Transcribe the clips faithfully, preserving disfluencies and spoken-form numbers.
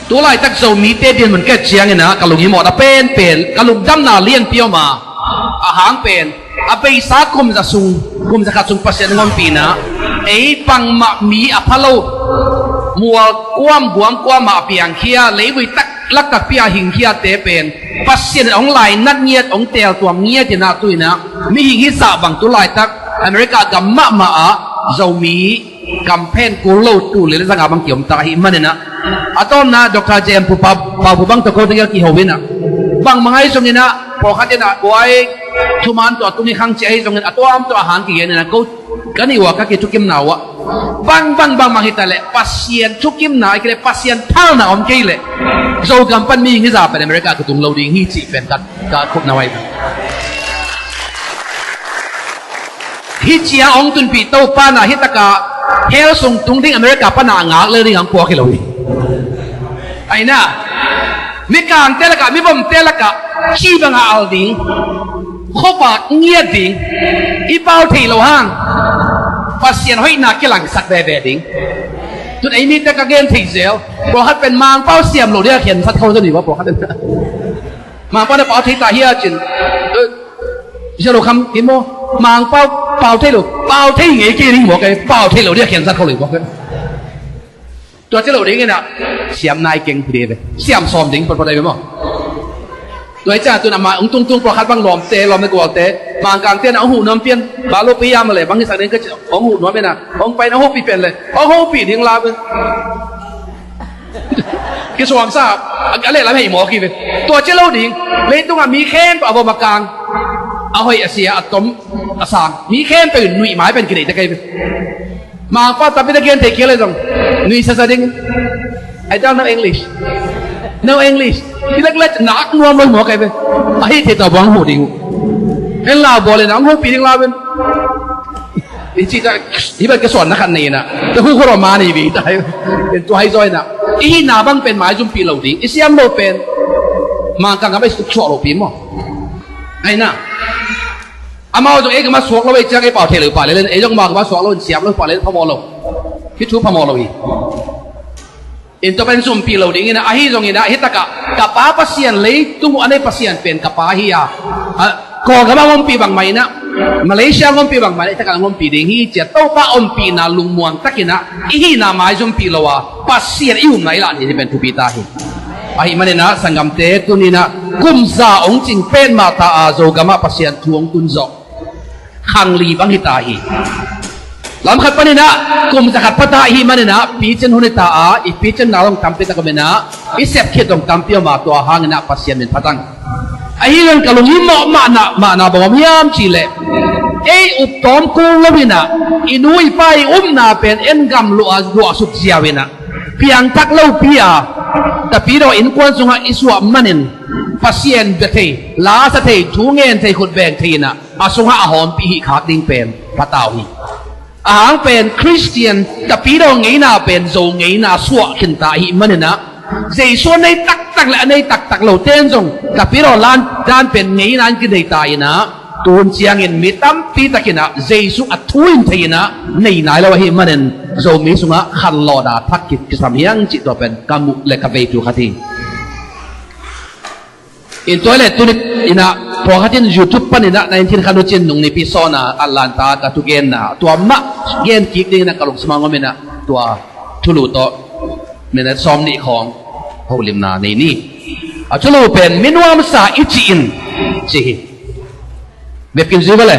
Tu laitak Zomite dinmun ka et ciangin ah ka lunghimawh a penpen, ka lungdamna lianpi om a, a hang pen a beisa kum za sung, kum za khat sung Pasian hong ompihna, ei bangmah mi a pha lo, mual kuam guam kuam ah a piangkhia, leivui tak lak takpi ah a hingkhiate pen Pasian in hong lainat ngiat, hong teeltuam ngiat in ah tu in ah mihing hizah bang tu laitak America gam mahmah ah Zomi kamphen kul lo tul li le zanga bang kiom ta ahih manin ah, a tawpna Doctor J M Pu Pau, Pau Pu bang tawh ko tegel kiho in ah, bangmah ahi zongin ah, pawlkhat in ah buai thuman tawh a tung hi khang ci ahi zongin a tuam tawh a hang kigen in ah, ko ka nih ua ka kithukimna uh ah, bang bang bang bang hi ta leh Pasian thukimna ahih kei leh Pasian phalna om kei leh Zogam pan mihing hizah pen America kitung lo ding hi cih pen ka, ka khupna uh ahi. Hih ciang hong tunpih Topa in ah hih takah hell sung tung ding America pan a ngak le ding hong puak hi lo hi. Ahi na, mikangte lakah, mivomte lakah ci bangah al ding, khuavak ngiat ding, i pau thei lo hang Pasian hoihna kilangsak veve ding. Tun ei mite ka gen thei zel, pawlkhat pen Mangpau siam lo ding a khensat kho zaw ni va pawlkhat in. Mangpau na pau thei ta hia cin. Eh, sia lo kham ki maw. Mangpau pau thei lo. Pau thei ngei ki ring maw kei. Pau thei lo dia khian sat kho lo maw kei. Tua ci lo ding in ah siam nai keng hi ding ve. Siam sawm ding potpot ai ve maw. Tua hi ciang tun amah hong tungtung pawlkhat bang lawmte, lawm le gualte, Mangkangte in ah hong huh nuam pian. Bah lo pi yam le bang hi sak ding ka ci hong huh nuam in ah hong pai in ah hong huh pi pian le hong huh pi ding la ve. Kisuangsa a lehlam hei mawk hi ve. Tua ci lo ding. Leitungah mi khempeuh a vom a kang, a hoih a sia, a tom a sang, mi khempeuh in nuih mai pen kideih tek ahi ve. Mangpa tapi na gen thei kei le zong nuih sasa ding. I don't know English. No English. Hilek lek nak nuam lo mawk ahi ve. Ahi thei tawh buang huh ding uh. En lau bawl in ang huh pi ding lau pen. I cih tak hi bang ka suan na khat nei na. Te hu khoro ma nei vi ta. Tua hi zaw na. I hihna bang pen maizumpih lo ding. I siam lo pen Mangkang gam a i suk suak lo pi maw. Ahi na. Amau zong ei gam a suak lo ei ciang ei pau thei lo pah le len. Ei zong Mangkang gam a suak lo in siam lo pah le len phamawh lo. Hi thu phamawh lo hi. In tua pen zumpih lo ding in ah, ahi zongin ah, hi takah ka pa Pasian, leitung uh a nei Pasian pen ka pa hi a, a, Kawlgam a ngompih bangmah in ah, Malaysia a ngompih bangmah in ah, hi takah a ngompih ding hi cia Topa ompihna lungmuang takin ah i hihna mai zumpih lo a, Pasian i umna i lah ding hi pen thupi ta hi. Ahi manin ah sanggamte tuni in ah kum za hong cing pen mah ta a, Zogam ah Pasian thu hong tun zawh khang li bang hi ta hi. Lam khat panin ah kum za khat pha ta ahi manin ah picin hun hi ta a, i picin na zong tampi tak om in ah i sep khit zong tampi om a, tua hangin ah Pasian min phatang. Ahi zong ka lunghimawh mahna, mahna bang om hiam cih leh ei up tawm kul lo in ah i nu i pa i upna pen en gam luah, luahsuk ziau in ah piangthak lopi a, Tapidaw innkuan sungah i suah manin Pasian bia thei, la sa thei, thu ngen thei, khut beng thei in ah a sungah a hawmpih hih khak ding pen pha ta uh hi. A hang pen Khristian Tapidaw ngeina pen Zo ngeina suah khin ta ahih manin ah Jesu a nei taktak le a nei taktak lote in zong Tapidaw dan pen ngeina in kinei ta in ah tu hun ciangin mi tampi takin ah Jesu a thu in thei in ah nei nai lo ahih manin Zomi sungah khanlawhna thak ki, kisam hiang cih tua pen ka muh le ka veitu khat hi. In tua le tuni in ah pawlkhat in YouTube panin ah nineteen khan uh cin nung nipi sawn a Atlanta ka thugenna tua mah gen kik dingin ah ka lungsim a ngom in ah tua thulu tawh minute sawm nih khawng holimna nei ni. A thulu pen minuamsa i cih in ci hi. Bep kim zui va le.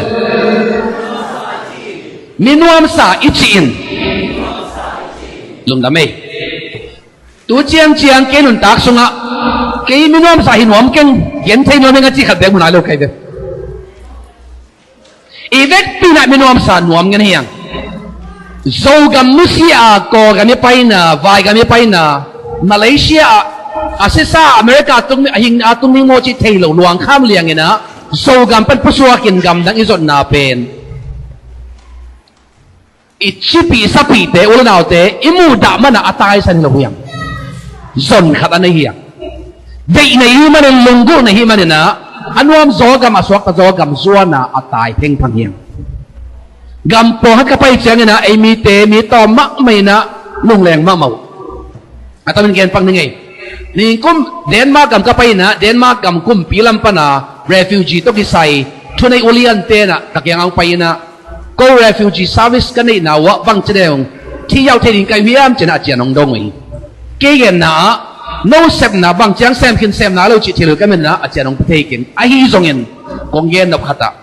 Minuamsa i cih in. Lungdam ei. Tu ciangciang kei nuntak sungah kei minuamsa hi nuam keng, gen thei nuam eng a cih khat bek mu nai lo kei ve. I vekpi in ah minuamsa nuam ngen hiang. Zogam nusia a, Kawlgam i paina, Vaigam i paina, Malaysia ah a sisa America a tung, a hing a tung ding maw cih thei lo luangkham liangin ah Zogam pan pusuakin gamdang i zotna pen i cipih sapihte, u le naute i muhdah manah a taisan hi lo hiang. Zon khat a nei hiang. Deih nei hi manin, lunggulh nei hi manin ah a nuam zaw gam, a suakta zaw gam zuan a, a tai phengphang hiang. Gam pawlkhat ka pai ciangin ah ei mite mi tawm mahmah in ah lungleng mahmah uh. A tamin gen pak ning ei. Ningkum Denmark gam ka pai inah, Denmark gam kumpi lam pana refugee tawh kisai thunei uliante inah ka kiangah hong pai inah, ko refugee service ka neihna uh ah bang ci deuh, thi yau thei ding ka hi uh hiam ci inah a cian hong dong uh hi. Kei genna ah, no sepna bang ciang sem khin sem nai lo cih thei lo ka hi manin ah a cian hong pia thei keng. Ahi zongin kong gen nop khat ah,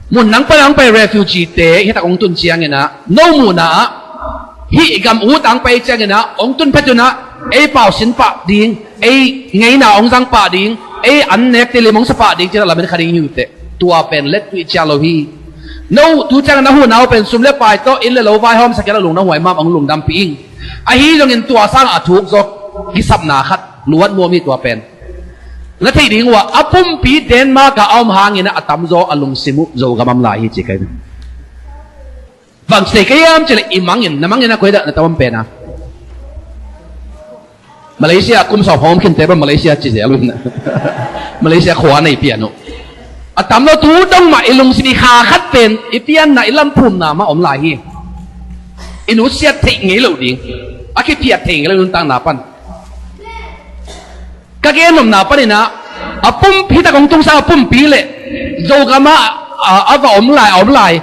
mun nang pana hong pai refugee te hih tak hong tun ciangin ah, no muhna ah, hih gam ut ah hong pai ciangin ah hong tun phet un ah, ei pau sin pah ding, ei ngeina hong zang pah ding, ei an nek te lim hong sa pah ding ci inah lamen kha ding hi uh teh, tua pen let uh hi ciang lo hi. No tu ciangin na huhna uh pen sum le pai tawh inn le lo vaihawm sak in ah lungdam huai mahmah, hong lungdampih ing. Ahi zongin tua sangah a thuk zaw kisapna khat luat nuam hi. Tua pen na theih ding uh ah, a pumpi Denmark ah a om hangin ah a tamzaw a lungsim uh Zogam ah om lai hi ci ka hi. Bang ci thei ka hiam cih leh, i mangin, na mangin ah koi dah na tam om pen a? Malaysia kum sawm hawm khin te bang Malaysia ci zel uh inah, Malaysia khua nei pian uh. A tam lo tu dong mah i lungsim, i kha khat pen i pianna, i lamphumna mah om lai hi. I nusiat theih ngei lo ding, a kiphiat theih ngei lo nuntakna pan. Ka gen nopna panin ah, a pumpi tak hong tung sang a pumpi le Zogam ah a, a va om lai, a om lai,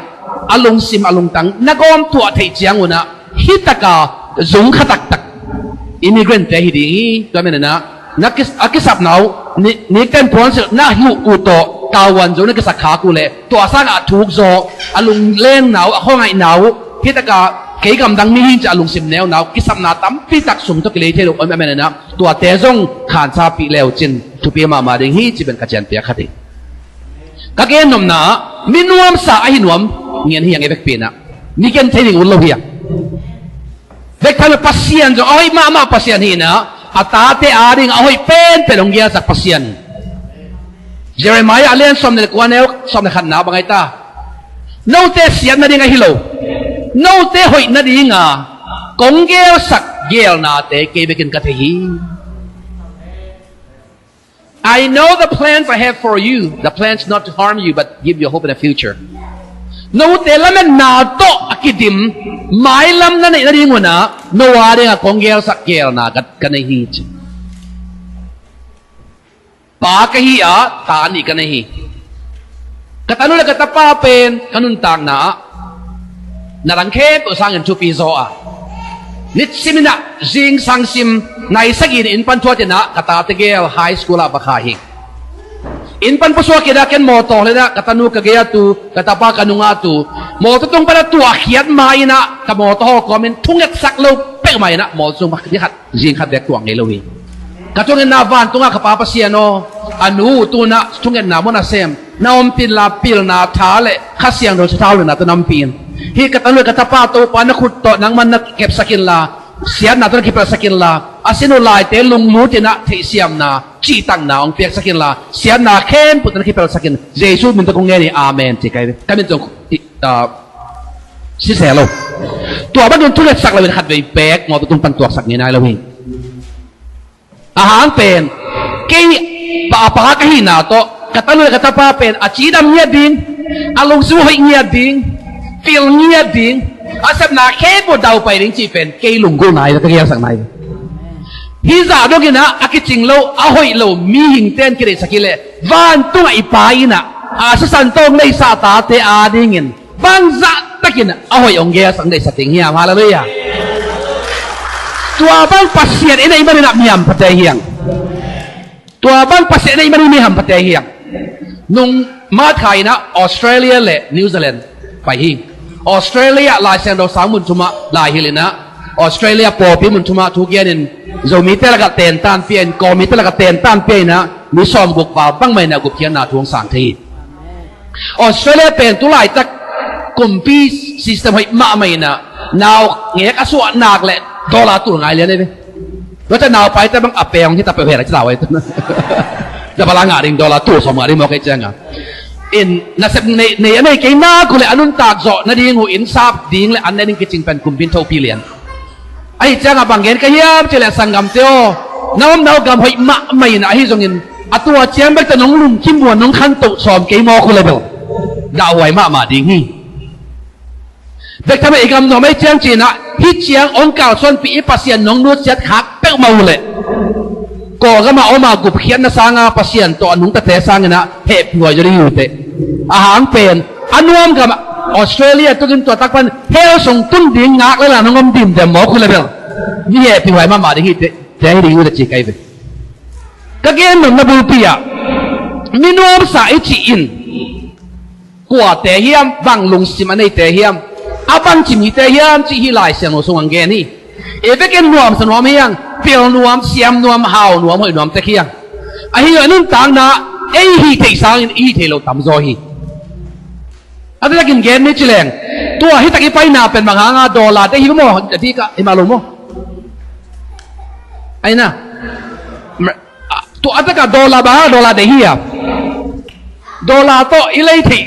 a lungsim a lungtang na gawm tuah theih ciang un ah, hih taka zung kha taktak immigrant te hi ding hi. Tua manin ah, na kis-, a kisapna uh ni, nikten puansilh na hi uh tawh tavuan zo na kisak khak uh leh, tua sangah a thuk zaw, a lunglengna uh, a khuangaihna uh, hih taka kei gamdang mi hi ing ci a lungsim neuna uh, kisapna tampi tak sum tawh kilei thei lo om ahih manin ah, tuate zong khansa pih le uh cin thupi mahmah ding hi ci pen ka cianpiak khat hi. Ka gen nopna ah, mi nuamsa ahi nuam ngen hi hang, i vekpi in ah. Mi gen thei ding ut lo hi hang. Vekpi in ah Pasian zong a hoih mahmah Pasian hi in ah, a tate ading a hoih penpen hong geelsak Pasian hi. Jeremiah a lian sawm le kua, neu sawm le khatna bang a hi ta? Note siat nading ahi lo, note hoih nadinga kong geelsak geelnate kei bekin ka thei hi. I know the plans I have for you, the plans not to harm you, but give you a hope and a future. Note lametna tawh a kidim mailam na neih nading un ah, no adinga kong geelsak geelna ka, ka nei hi ci. Pa ka hi a, ta nih ka nei hi. Ka tanu le ka tapa pen ka nuntakna ah na dang khempeuh sangin thupi zaw a, nisim in ah zingsang sim nai sagih in inn pan thuat in ah, ka tate gel high school ah va kha hi. Inn pan pusuak in ah ken mawtaw hawh in ah, ka tanu ka gei a tu, ka tapa ka nung a tu, mawtaw tung pan a tuahkhiat ma in ah, ka mawtaw hawl kawmin thungetsak lo peuhmah in ah, mawtaw tung pan khat, zing khat bek tuak ngei lo hi. Ka thungetna vantungah ka Pa Pasian aw, a nu tu in ah thungetna mun a sem, na ompih inla, pilna tha le Kha Siangtho sathau le na tawh na ompih in. Hih ka tanu le ka tapa Topa na khut tawh nangman na kepsak inla, siatna tawh na kipelsak inla, a sin uh laite lunglut in ah theihsiamna, cihtakna hong piaksak inla, siatna khempeuh tawh na kipelsak in. Jesu min tawh kong ngen hi. Amen ci ka hi. Ka min zong, ah, siseh lo. Tua bangin thungetsak lo in khatvei beek mawtaw tung pan tuaksak ngei nai lo hi. A hang pen, kei pa, pa ka hihna tawh ka tanu le ka tapa pen a cidam ngiat ding, a lungsim hoih ngiat ding, pil ngiat ding, a sepna khempeuh daupai ding cih pen kei lunggulhna hi, ka geelsak nai. Hih zah dongin ah a kicing lo, a hoih lo mihingte in kideihsak hi leh, vantungah i Pa in ah a sisan tawh hong neihsa tate adingin bangzah takin a hoih hong geelsak, deihsak ding hiam? Halleluiah. Tua bang Pasian i neih manin ah mi hampha thei hi hang. Tua bang Pasian i neih manin mi hampha thei hi hang. Nung March kha in ah Australia le New Zealand pai hi. Australia Lai Siangtho sang mun thumah lai hilh in ah, Australia pawlpi mun thumah thu genin, Zomite lakah tentan pia in, Kawlmite lakah tentan pia in ah, mi sawmguk val bang mah in ah gupkhiatna thu hong sang thei hi. Australia pen tu laitak kumpi system hoih mahmah in ah, nau ngek a suah nak leh dollar tul ngai lian ei ve. Tua ciang nau paite bang a peng hong hi ta peuh hen a ci lau ei. Double a ngah ding, dollar tul sawm ngah ding mawk ei cianga. In nasep nei, nei a nei kei nak uh leh a nuntak zawh nading uh, inn sap ding le an ne ding kicing pen kumpi in thopi lian. Ahi ciangah bang gen ka hiam cih leh, sanggamte aw, na omna uh gam hoih mahmah in ah, ahi zongin a tua ciang bek tawh nong lungkim uh a nong khantoh sawm kei mawk uh leh bel dahhuai mahmah ding hi. Bek tham in i gam nuam ei ciang ci in ah, hih ciang hong kalsuanpih i Pasian nong nusiat khak peuhmah uh leh Kawlgam ah om a gupkhiatna sanga Pasian tawh a nungtate sangin ah hehpihhuai zaw ding hi uh teh. A hang pen a nuam gam ah Australia tukin tua tak pan hell sung tun ding ngak le la nong om dimdem mawk uh le bel mi hehpihhuai mahmah ding hi teh, tua hi ding uh teh ci ka hi ve. Ka gen nopna bulpi ah mi nuamsa i cih in kuate hiam, bang lungsim a neite hiam, a bangci mite hiam cih hih Lai Siangtho sung hong gen hi. Ei bek in nuamsa nuam hi hang, pil nuam, siam nuam, hau nuam, hoih nuam tek hi hang. Ahi zongin nuntakna ei hih theih sangin i hih theih loh tamzaw hi. A taktakin gen ni ci leng, tua hi tak i paina pen bang hanga dollar deih hi maw, a dikah hi mah lo maw? Aina. Tua a takah dollar bang hanga dollar deih hi a? Dollar tawh i lei theih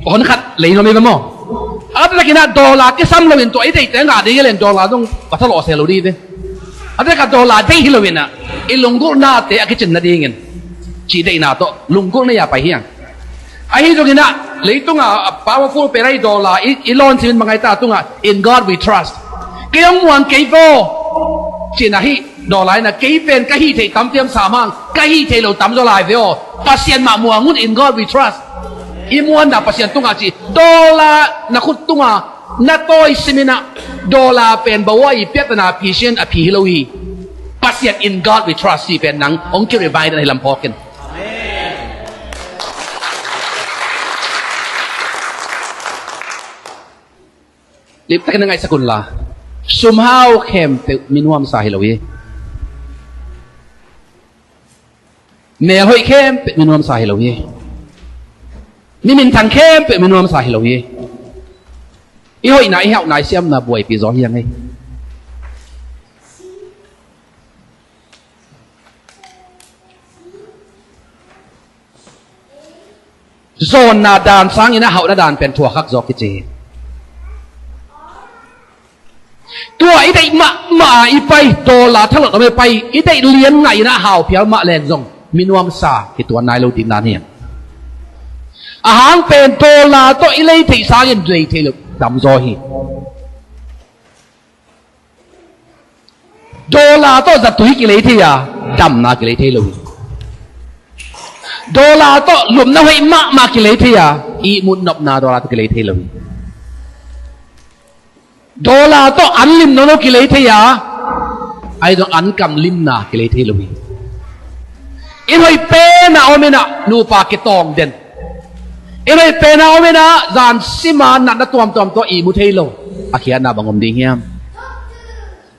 hon khat lei nuam hi ve maw? A taktakin ah dollar kisam loin tua i theihte ngah ding hi leng dollar dong va thalawh se lo ding hi ve. A takah dollar deih hi loin ah i lunggulhnate a kicin nadingin cih deihna tawh lunggulh na ya pai hi hang. Ahi zongin ah leitunga a powerful pen ahi dollar i, i lawn simin mangai ta tungah "In God we trust." Kei hong muang kei vaw. Cina hi dollar in ah kei pen ka hih theih tam tiam sam hang, ka hih theih loh tamzaw lai ve aw. Pasian mah muang un, "In God we trust." I muanna Pasian tungah ci. Dollar na khut tungah na tawi simin ah dollar pen bawa i piakna phi sian a phi hi lo hi. Pasian "In God we trust" ci pen nang hong ki-remind dan hi lam phawkin. Liptakin na ngaihsak unla, sumhau khempeuh mi nuamsa hi lo hi. Melhoih khempeuh mi nuamsa hi lo hi. Mi minthang khempeuh mi nuamsa hi lo hi. I hoihna, i hauhna, i siamna buaipi zaw hi hang ei. Zawnna dan sangin a hauhna dan pen thuakhak zaw kici hi. Tua i deih mahmah a i pai, dollar thalawh om a i pai, i deih lian ngahin a hau phial mah leng zong mi nuamsa kituan nai lo ding dan hi. A hang pen dollar tawh i lei theih sangin lei theih loh tamzaw hi. Dollar tawh zatui kilei thei a, damna kilei thei lo hi. Dollar tawh lupna hoih mahmah kilei thei a, ihmut nopna dollar tawh kilei thei lo hi. Dollar tawh an lim nono kilei thei a, ahi zong an kam limna kilei thei lo hi. Inn hoih pen a om in ah nupa kitawng den. Inn hoih pen a om in ah zan sima natna tuamtuam tawh ihmu thei lo. A khiatna bang om ding hiam?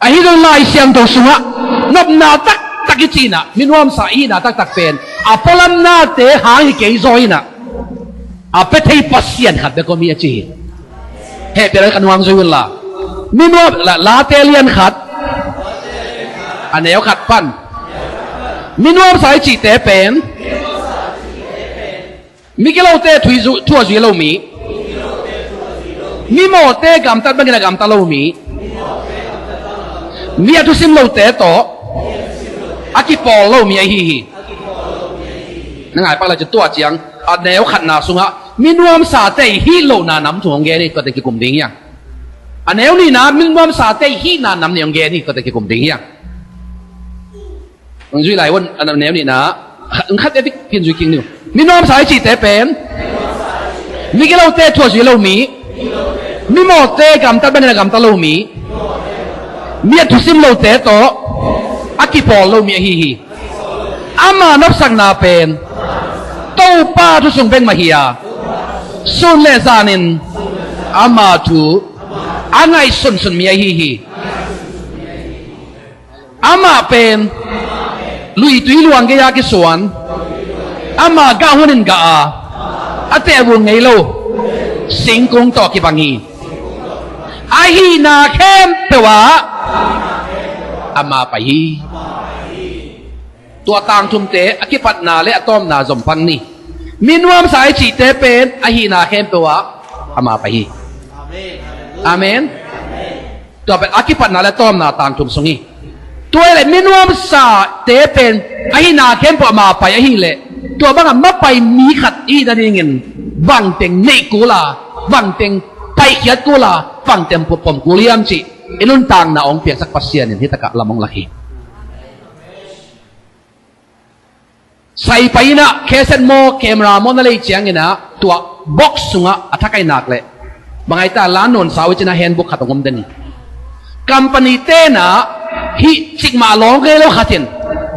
Ahi zong Lai Siangtho sungah nopna taktak i cih in ah mi nuamsa i hihna taktak pen a pualamnate hang hi kei zaw in ah a pia thei Pasian khat bek om hi a ci hi. Hehpih a ka nuang zui unla, mi nuam la, Late lian khat a neu khat pan mi nuamsa i cihte pen migilote thu a zui lo mi, mimawhte gamtat bangin a gamta lo mi, mi a thusim lote tawh a kipawl lo mi ahi hi. Na ngai pak le cu tua ciang a neu khatna sungah mi nuamsate i hih lohna nam thu hong gen hi, tuate kikum ding hi hang. A neu nihna mi nuamsate i hihna nam nih hong gen hi, tuate kikum ding hi hang. Hong zui lai un, a neu nihna khat, khat e bik phin zui king ni uh. Mi nuamsa i cihte pen migilote thu a zui lo mi, mimawhte gamtat bangin a gamta lo mi, mi a thusim lote tawh a kipawl lo mi ahi hi. Ama nopsakna pen Topa thu sung bek mah hi a, sun le zanin ama thu a ngaihsunsun mi ahi hi. Amah pen luitui luang gei-a kisuan, amah gah hunin gah a, a tehvul ngei lo singkung tawh kibang hi. A hihna khempeuh ah ama pai hi. Tua tangthumte a kipatna le a tawmna zom pan ni. Mi nuamsa i cihte pen a hihna khempeuh ah ama pai hi. Amen. Tua pen a kipatna le tawmna tangthum sung hi. Tua hileh mi nuamsate pen a hihna khempeuh ama pai ahileh tua bangah mapai mi khat i hih nadingin bangteng neih kul a, bangteng paikhiat kul a, bangteng pom kul hiam cih i nuntakna hong piangsak Pasian in hitakah lam hong lak hi. Saipai in ah cassette maw, camera maw na lei ciangin ah tua box sungah a thakai nak leh bang ai ta, la nawn sa uh cin ah handbook khat hong om den hi. Company ten ah hih cikmah lawng ngei lo khat in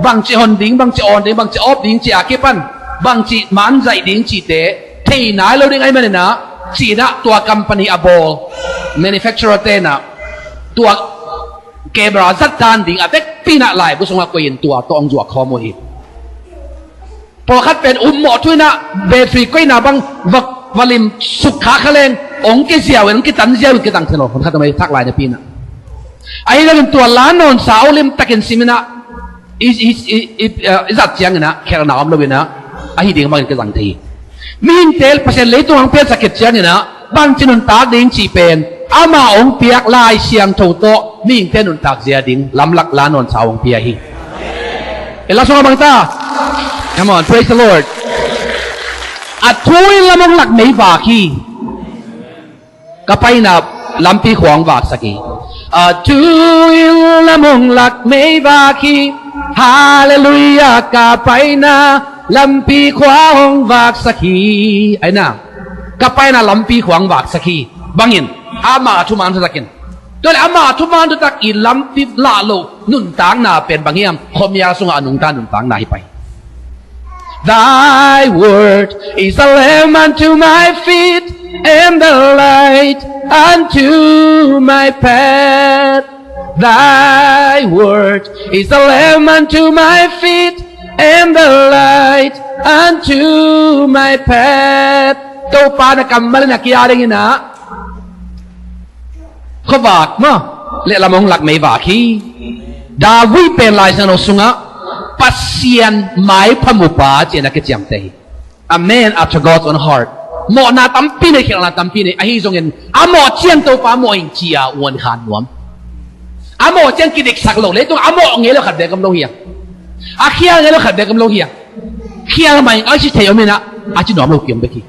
bangci hon ding, bangci awn ding, bangci awp ding ci a kipan bangci manzaih ding cihte thei nai lo ding ahih manin ah ci-in ah tua company a bawl manufacturer ten ah tua camera zat dan ding a vekpi in ah laibu sungah koih in tua tawh hong zuak khawm uh hi. Pawlkhat pen ummawh thu in ah battery koihna bang va, va lim suk kha kha leng hong kiziau in, hong kitan ziau in kizang thei lo. Hun khat om ei, thak lai napi in ah. Ahi zongin tua la nawn sa uh limtakin sim in ah i, i, i, i, eh, i zat ciangin ah khelhna om lo in ah ahi ding bangin kizang thei hi. Mihingte Pasian leitung hong piansak khit ciangin ah bangci nuntak ding cih pen ama hong piak Lai Siangtho tawh mihingte nuntak zia ding lamlak la nawn sa hong pia hi. I la sungah bang ta? Come on, praise the Lord. A thu in lam hong lak mei vak hi. Ka paina lampi khua hong vaksak hi. A thu in lam hong lak mei vak hi. Halleluiah, ka paina lampi khua hong vaksak hi. Ai na, ka paina lampi khua hong vaksak hi. Bangin ama thuman thutak in. Tua leh ama thuman thutak i lampi lah loh nuntakna pen bang hiam? Khuamial sungah a nungta nuntakna hi pai. Thy word is a lamp unto my feet and a light unto my path. Thy word is a lamp unto my feet and a light unto my path. Topa na kammal in a kia dingin ah khuavak maw, lehlam hong lak mei vak hi. David pen Lai Siangtho sungah Pasian maipha mupa ci-in a kiciamteh hi. A man after God's own heart. Mawhna tampi nei, khelhna tampi nei, ahi zongin a mawh ciang Topa mawh ing ci-a uan khan nuam. A mawh ciang kidiksak lo, leitung a mawh ngei lo khat bek om lo hi a, a khial ngei lo khat bek om lo hi a, khial mah ing a ci thei om in ah a ci nuam lo ki om bek hi.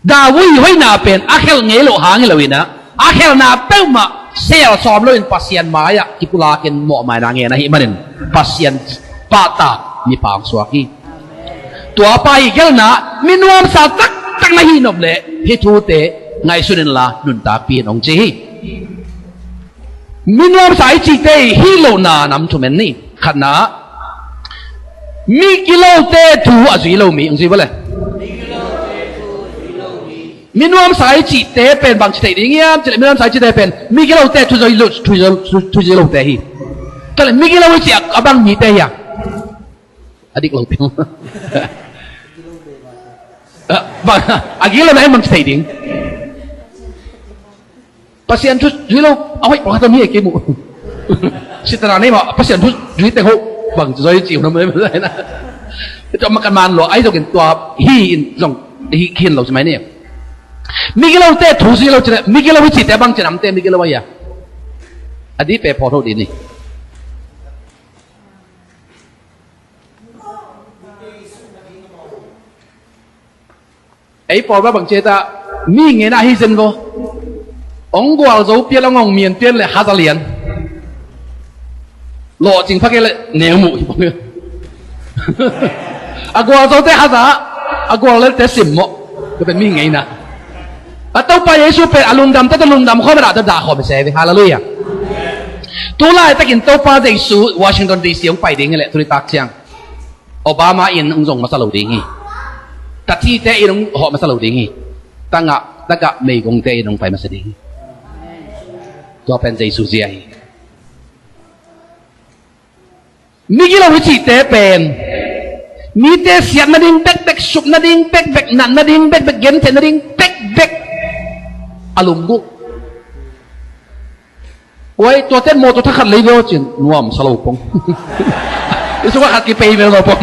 David hoihna pen a khelh ngei loh hang hi lo in ah, a khelhna peuhmah sel sawm loin Pasian mai-ah kipulakin mawhmaina ngen ahih manin Pasian pahtak mipa hong suak hi. Tua pa hih gelhna mi nuamsa taktak na hih nop leh hih thute ngaihsun inla nuntakpih in hong ci hi. Mi nuamsa i cihte i hih lohna nam thum en ni. Khatna, migilote thu a zui lo mi, hong zui vua le. Mi nuamsa i cihte pen bang ci thei ding hiam? Ci leh mi nuamsa i cihte pen migilote thu zui lo, thu zui, thu zui lote hi. Tua leh migilo i cih a bang mite hiam? A dik lo pi. Ah, bang, a gilo na en bang ci thei ding. Pasian thu zui lo a hoih pawlkhat om hi e, kei muh. Sitana nei mah Pasian thu zui teng hoh bang zui ci uh na mai mai na. Tua makan man lo ai zong in tua hi in zong hi khin lo ci mai ni. Migilote thu zui lo ci na, migilo hi cite bang ci namte migilo ai a. A di pe pawt ho di ni. Ei pawl ba bang ciat ah mi ngen ah hi zen vo. Ong gual zo pial, ong ong mian pial le haza lian. Lawh cing phak le neu muh hi bang. A gual zo te haza, a gual lel te sim mawh. Ka pen mi ngeina. A Topa Jesu pen a lungdam te, a lungdam khawm a dah te dah khawm se ve. Halleluiah. Tu laitakin Topa Jesu Washington D C hong pai ding le tuni tak ciang Obama in hong zong masa lo ding hi. Tathite in hong hawh masa lo ding hi. Tangah, tagah meigongte in hong pai masa ding hi. Tua pen Jesu zia hi. Migilo hi cihte pen mite siat nading bekbek, sup nading bekbek, nat nading bekbek, gentheih nading bekbek a lum uh. Uai, tuate mawtaw thakhat lei veu cin nuam sa lo pong. I sungah khat kipei veu lo pong.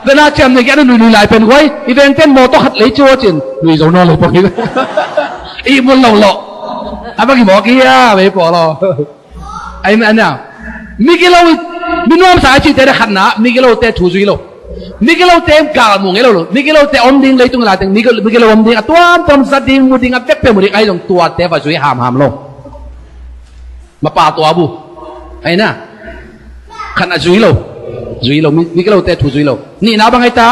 Vena ciam nei kia nuinui lai pen uai, i vengten mawtaw khat lei ciu cin nui zo nawn lo pong. I mun lo lo. A bang i mawk ia vei paw lo. Amen a. Migilo, minuamsa a cihte de khatna migilote thu zui lo. Migilote galmu ngei lo lo. Migilote om ding leitung lai teng migilo, migilo om ding a tuamtuam zat ding, mu ding a bekbek mu ding ahi zong tuate va zui hamham lo. Mapa tua bu. Aina. Khan a zui lo. Zui lo, mi, migilote thu zui lo. Nihna bang ahi ta?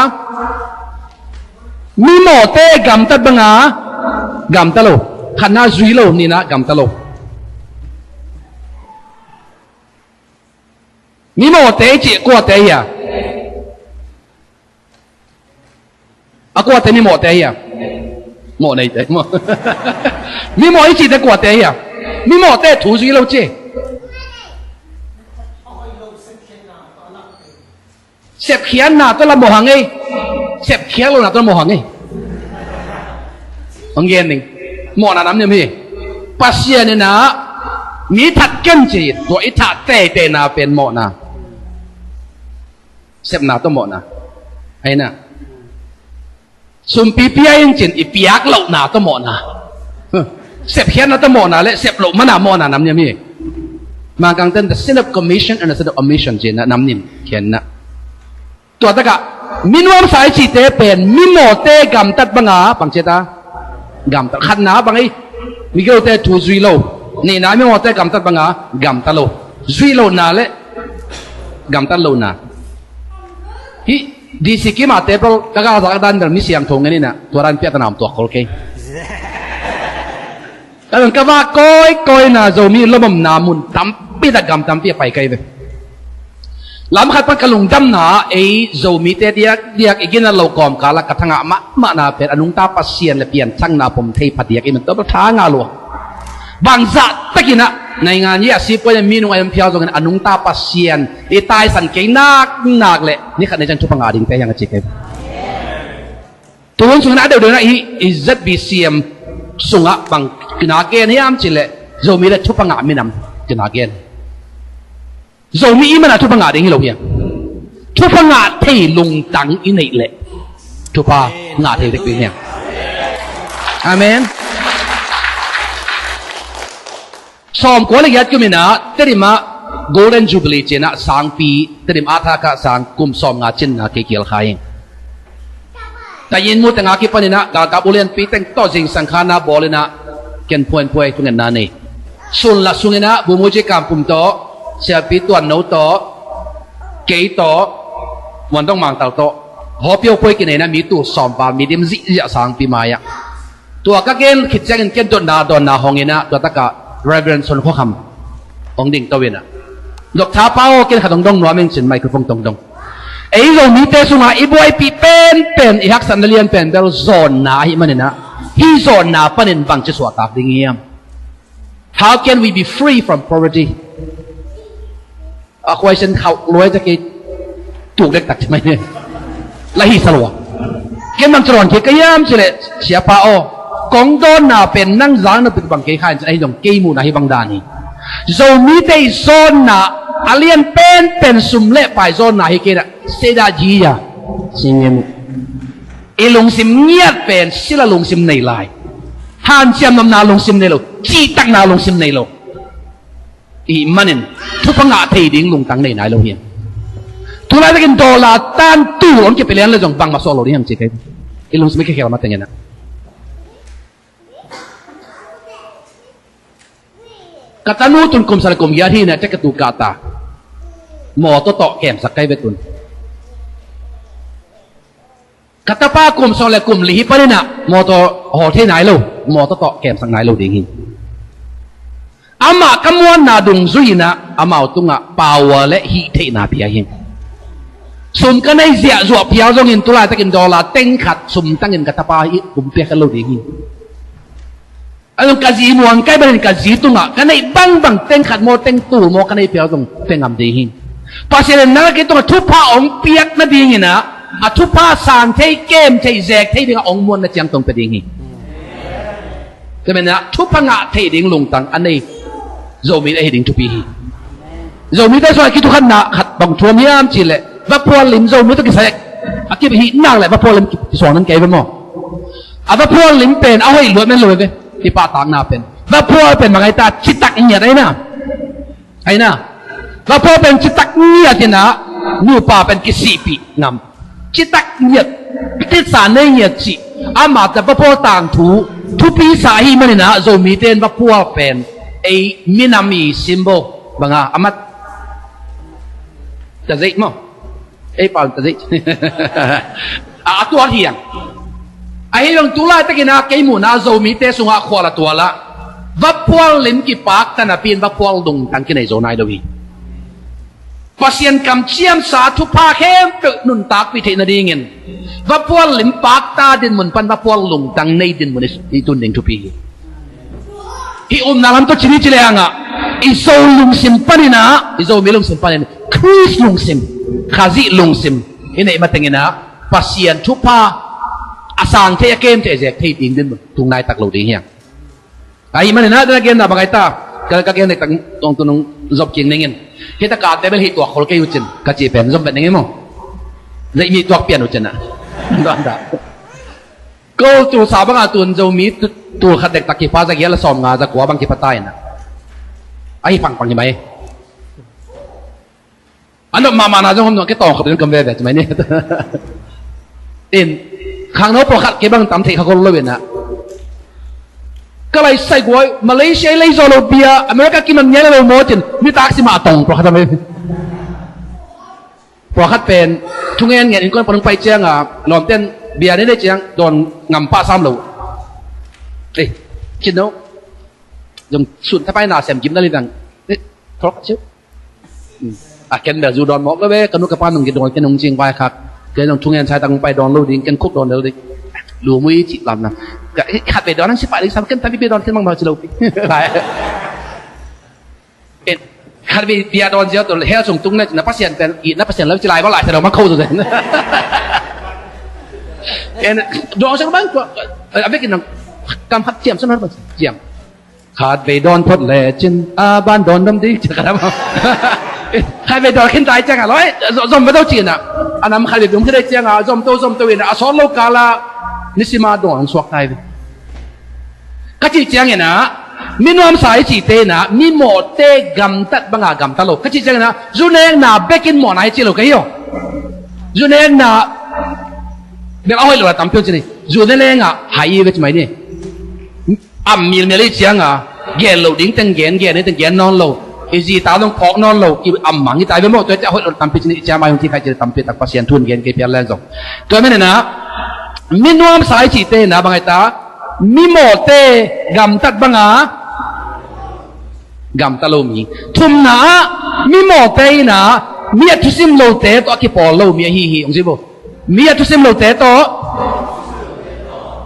Mimawhte gamtat banga gamta lo. Khatna zui lo, nihna gamta lo. Mimawhte i cih kuate hi a? A kuate mimawhte hi a? Mawh neite. Mimawh i cihte kuate hi a? Mimawhte thu zui lo ci. Sepkhiatna tawh la mawh hang ei. Sepkhiat lohna tawh la mawh hang ei. Hong gen ning. Mawhna nam niam hi. Pasian in ah mi that ken ci. Tua i that teiteina pen mawhna. Sepna tawh mawhna. Aina. Sumpi pia in cin i piak lohna tawh mawhna. Huh. Sepkhiatna tawh mawhna le sep loh mana mawhna nam niam hi. Mangkangte in the sin of commission and the sin of omission ci-in ah nam nih khiatna. Tua takah minuamsa i cihte pen mimawhte gamtat banga bang ci ta? Gamtat. Khatna bang ei? Migilote thu zui lo. Nihna mimawhte gamtat banga gamta lo. Zui lohna le gamtat lohna. Hih D C kim a table ka galzak dan bel mi siangtho ngen in ah tua dan piakna om tuak khol kei. Ka dong ka vak kawikawi na Zomi lomomna mun tampi tak gam tampi a pai kei ve. Lam khat pan ka lungdamna ei Zomite diakdiak i ginat lo kawmkal ah ka thangah mahmahna pen a nungta Pasian le pianthakna pom thei phadiak i man tawh tha ngah lua. Bangzah takin ah naingan hi a sipuai le minung a i om phial zongin a nungta Pasian i taisan kei naknak le ni khat ni ciang thupha ngah dingte hiang a ci kei. Tuhun sungin a deuhdeuh na i, i Z B C M sungah bang kina gen hiam cih leh Zomi le thupha ngah minam kina gen. Zomi i mana thupha ngah ding hi lo hiam? Thupha ngah thei lungtang i neih leh thupha ngah thei dek ding hiam? Amen. Sawmkua le giat kum in ah Tedim ah Golden Jubilee ci-in ah sangpi, Tedim ah thakah sang kum sawmnga cinna kei kial kha hi. Ka inn mu tengah kipan in ah galkap ulianpi teng tawh zingsang khan ah bawl in ah ken phuainphuai thungetna nei. Sunla sung in ah Bumuji Kampum tawh, Siapi Tuanno tawh, kei tawh, Muandong Mangtal tawh, hawpio phuai kinei in ah mi tul sawmval, mi dim zihziah sangpi mai-ah. Tua ka gen khit ciangin ken dotna dawnna hong in ah tua takah Reverend Son Khua Kham hong dingto in ah, Doctor Pa aw, ken khat hong dong nuam ing cin microphone tong dong. Ei Zomite sungah i buaipih penpen, i haksatna lian pen bel zawnna ahih manin ah hih zawnna panin bangci suahtak ding hiam? How can we be free from poverty? A question khauh luai ta kei tuk dektak ci mai ne. La hi sa lua. Ken bang ci rawn kei ka hiam cih leh, Siapa aw, kong dawnna pen nang zang na pik bang kei kha in cin ahi zong kei muhna hi bang dan hi. Zomite i zawnna a lian penpen sum le pai zawnna hi kei na. Seda jiya. Singin. I lungsim ngiat pen sila lungsim nei lai. Hanciam nopna lungsim nei lo. Cihtakna lungsim nei lo. Ih manin thupha ngah thei ding lungtang nei nai lo hiam? Tulaitakin dollar tan tul hong kipia lian le zong bangmah suak lo ding hiam ci kei. I lungsim i kikhel matengin ah. Ka tanu tun kum sawm le kum giat hi na, tek ka tu kah ta. Mawtaw tawh kemsak kai ve tun. Ka tapa kum sawm le kum li hi panin ah mawtaw hawl thei nai lo, mawtaw tawh kemsak nai lo ding hi. Amah ka muanna dungzui in ah amau tungah power le hih theihna pia hi. Sum ka nei ziahzuah phial zongin tulaitakin dollar teng khat sum tangin ka tapa hi kum pia kha lo ding hi. A zong ka zi muang kai banin ka zi tungah ka neih bangbang teng khat maw teng tul maw ka neih phial zong pia ngam ding hi. Pasian in nang a kei tungah thupha hong piak nadingin ah a thupha sang thei, kem thei, zek thei dingah hong muanna ciang tong pia ding hi. Tua manin ah thupha ngah thei ding lungtang a nei Zomi ahi ding thupi hi. Zomite sungah kithukhatna khat bang thuam hiam cih leh vaphual lim Zomi tawh kisai a kip hi nak leh vaphual lim kisuang nan kei ve maw? A vaphual lim pen a hoih luat men lo ve. I pahtakna pen vaphual pen bang ai ta, citak ngiat ai na. Ai na. Vaphual pen citak ngiat in ah nupa pen kisihpih ngam. Citak ngiat, titsa nei ngiat cih. Amah ta vaphual tangthu thupi sa ahi manin ah Zomite in vaphual pen ei minam i symbol banga a mat. Ka zeih maw? Ei pau ta zih. A, a tuat hiang. Ahi zong tu laitakin a kei muhna Zomite sungah khual a tual ah vaphual lim kipakta napi in vaphual lungtang kinei zo nai lo hi. Pasian kamciamsa thupha khempeuh nuntakpih theih nadingin vaphual lim pakta dinmun pan vaphual lungtang nei dinmun i tun ding thupi hi. Hih umna lam tawh cini ci le hangah i Zo lungsim paninah, i Zomi lungsim panin Khrist lungsim, Khazih lungsim i neih matenginah Pasian thupha a sang thei, a kem thei, a zek thei ding dinmun tung nai tak lo ding hiang. Ahi maninah dena genna bang ahi ta, ka, ka gen dek tak tawng tu nung zop king ningin. Hita kate bel hih tuak khol kei uh cin ka cih pen zom bet ningin maw. Zeih mi tuak pian uh cinah. Don ta. Ko tulsa banga tun Zomi tu, tul khat dek tak kipa za gial a sawm nga za kua bang kipa ta inah. Ahi pangpang hi mai. A nop mahmahna zong hom nuah ke tawng khop in kam veve ci mai ni. In khangno pawlkhat kei bang tam theih kha gol lo inah. Ka lai sai guai Malaysia i lei zaw lo bia America kimam ngial lo maw cin nitak si mah a tawng pawlkhat a mai. Pawlkhat pen thungen ngen in kuan panung pai cianga lawmten bia nei dei ciang dawn ngam pah sam lo. Ei, cin no. Zong sun thapai na sem gim na li dang. Ei, thawk ciu. A ken bel zu dawn mawk lo ve, ka nu ka pa nung ki dawn ken nung cing vai khak. Ken zong thungen sai tang pai dawn lo ding, ken khuk dawn lo ding. Lu mui cih lam na. Ka, eh, khat ve dawn an si pah ding sam ken tam pi dawn ken mang mau ci lo pi. Lai. En, khat ve bia dawn ziau to hell sung tung na, na Pasian pen, i na Pasian lo ci lai ko lai sa lo mang kho zo den. En, dawn sang bang ko, eh, a vekin nang kam khat ciam sang na ciam. Khat vei dawn phot lecin a ban dawn dom ding ciang ka lam. Khat vei dawn khin tai ciang a loi zom, zom va do cin a. A nam khat vei dum khin tai ciang a zom to, zom to in a sawt lo kala nisima dawn suak tai ve. Ka cih ciangin a mi nuamsa i cihte in a mi mawhte gamtat banga gamta lo. Ka cih ciangin a zu nekna bekin mawhna i cih lo ka hi aw. Zu nekna bek a hoih lo la tampi aw cin hi. Zu ne lengah hai i ve ci mai ni. Am milmial i cianga gen loh ding teng gen, gen ding teng gen nawn lo. I zita zong phawk nawn lo, i am mang i tai ve maw, tua i ciah hoih lo tampi cin i ciah mai hong thi khai cin tampi tak Pasian thu in gen kei pian leng zong. Tua i menena mi nuamsa i cihte ina bang ai ta, mi mawhte gamtat banga gamta lo mi. Thumna ah mi mawhte ina mi a thusim lote tawh a kipawl lo mi ahi hi, hong ci bo. Mi a thusim lote tawh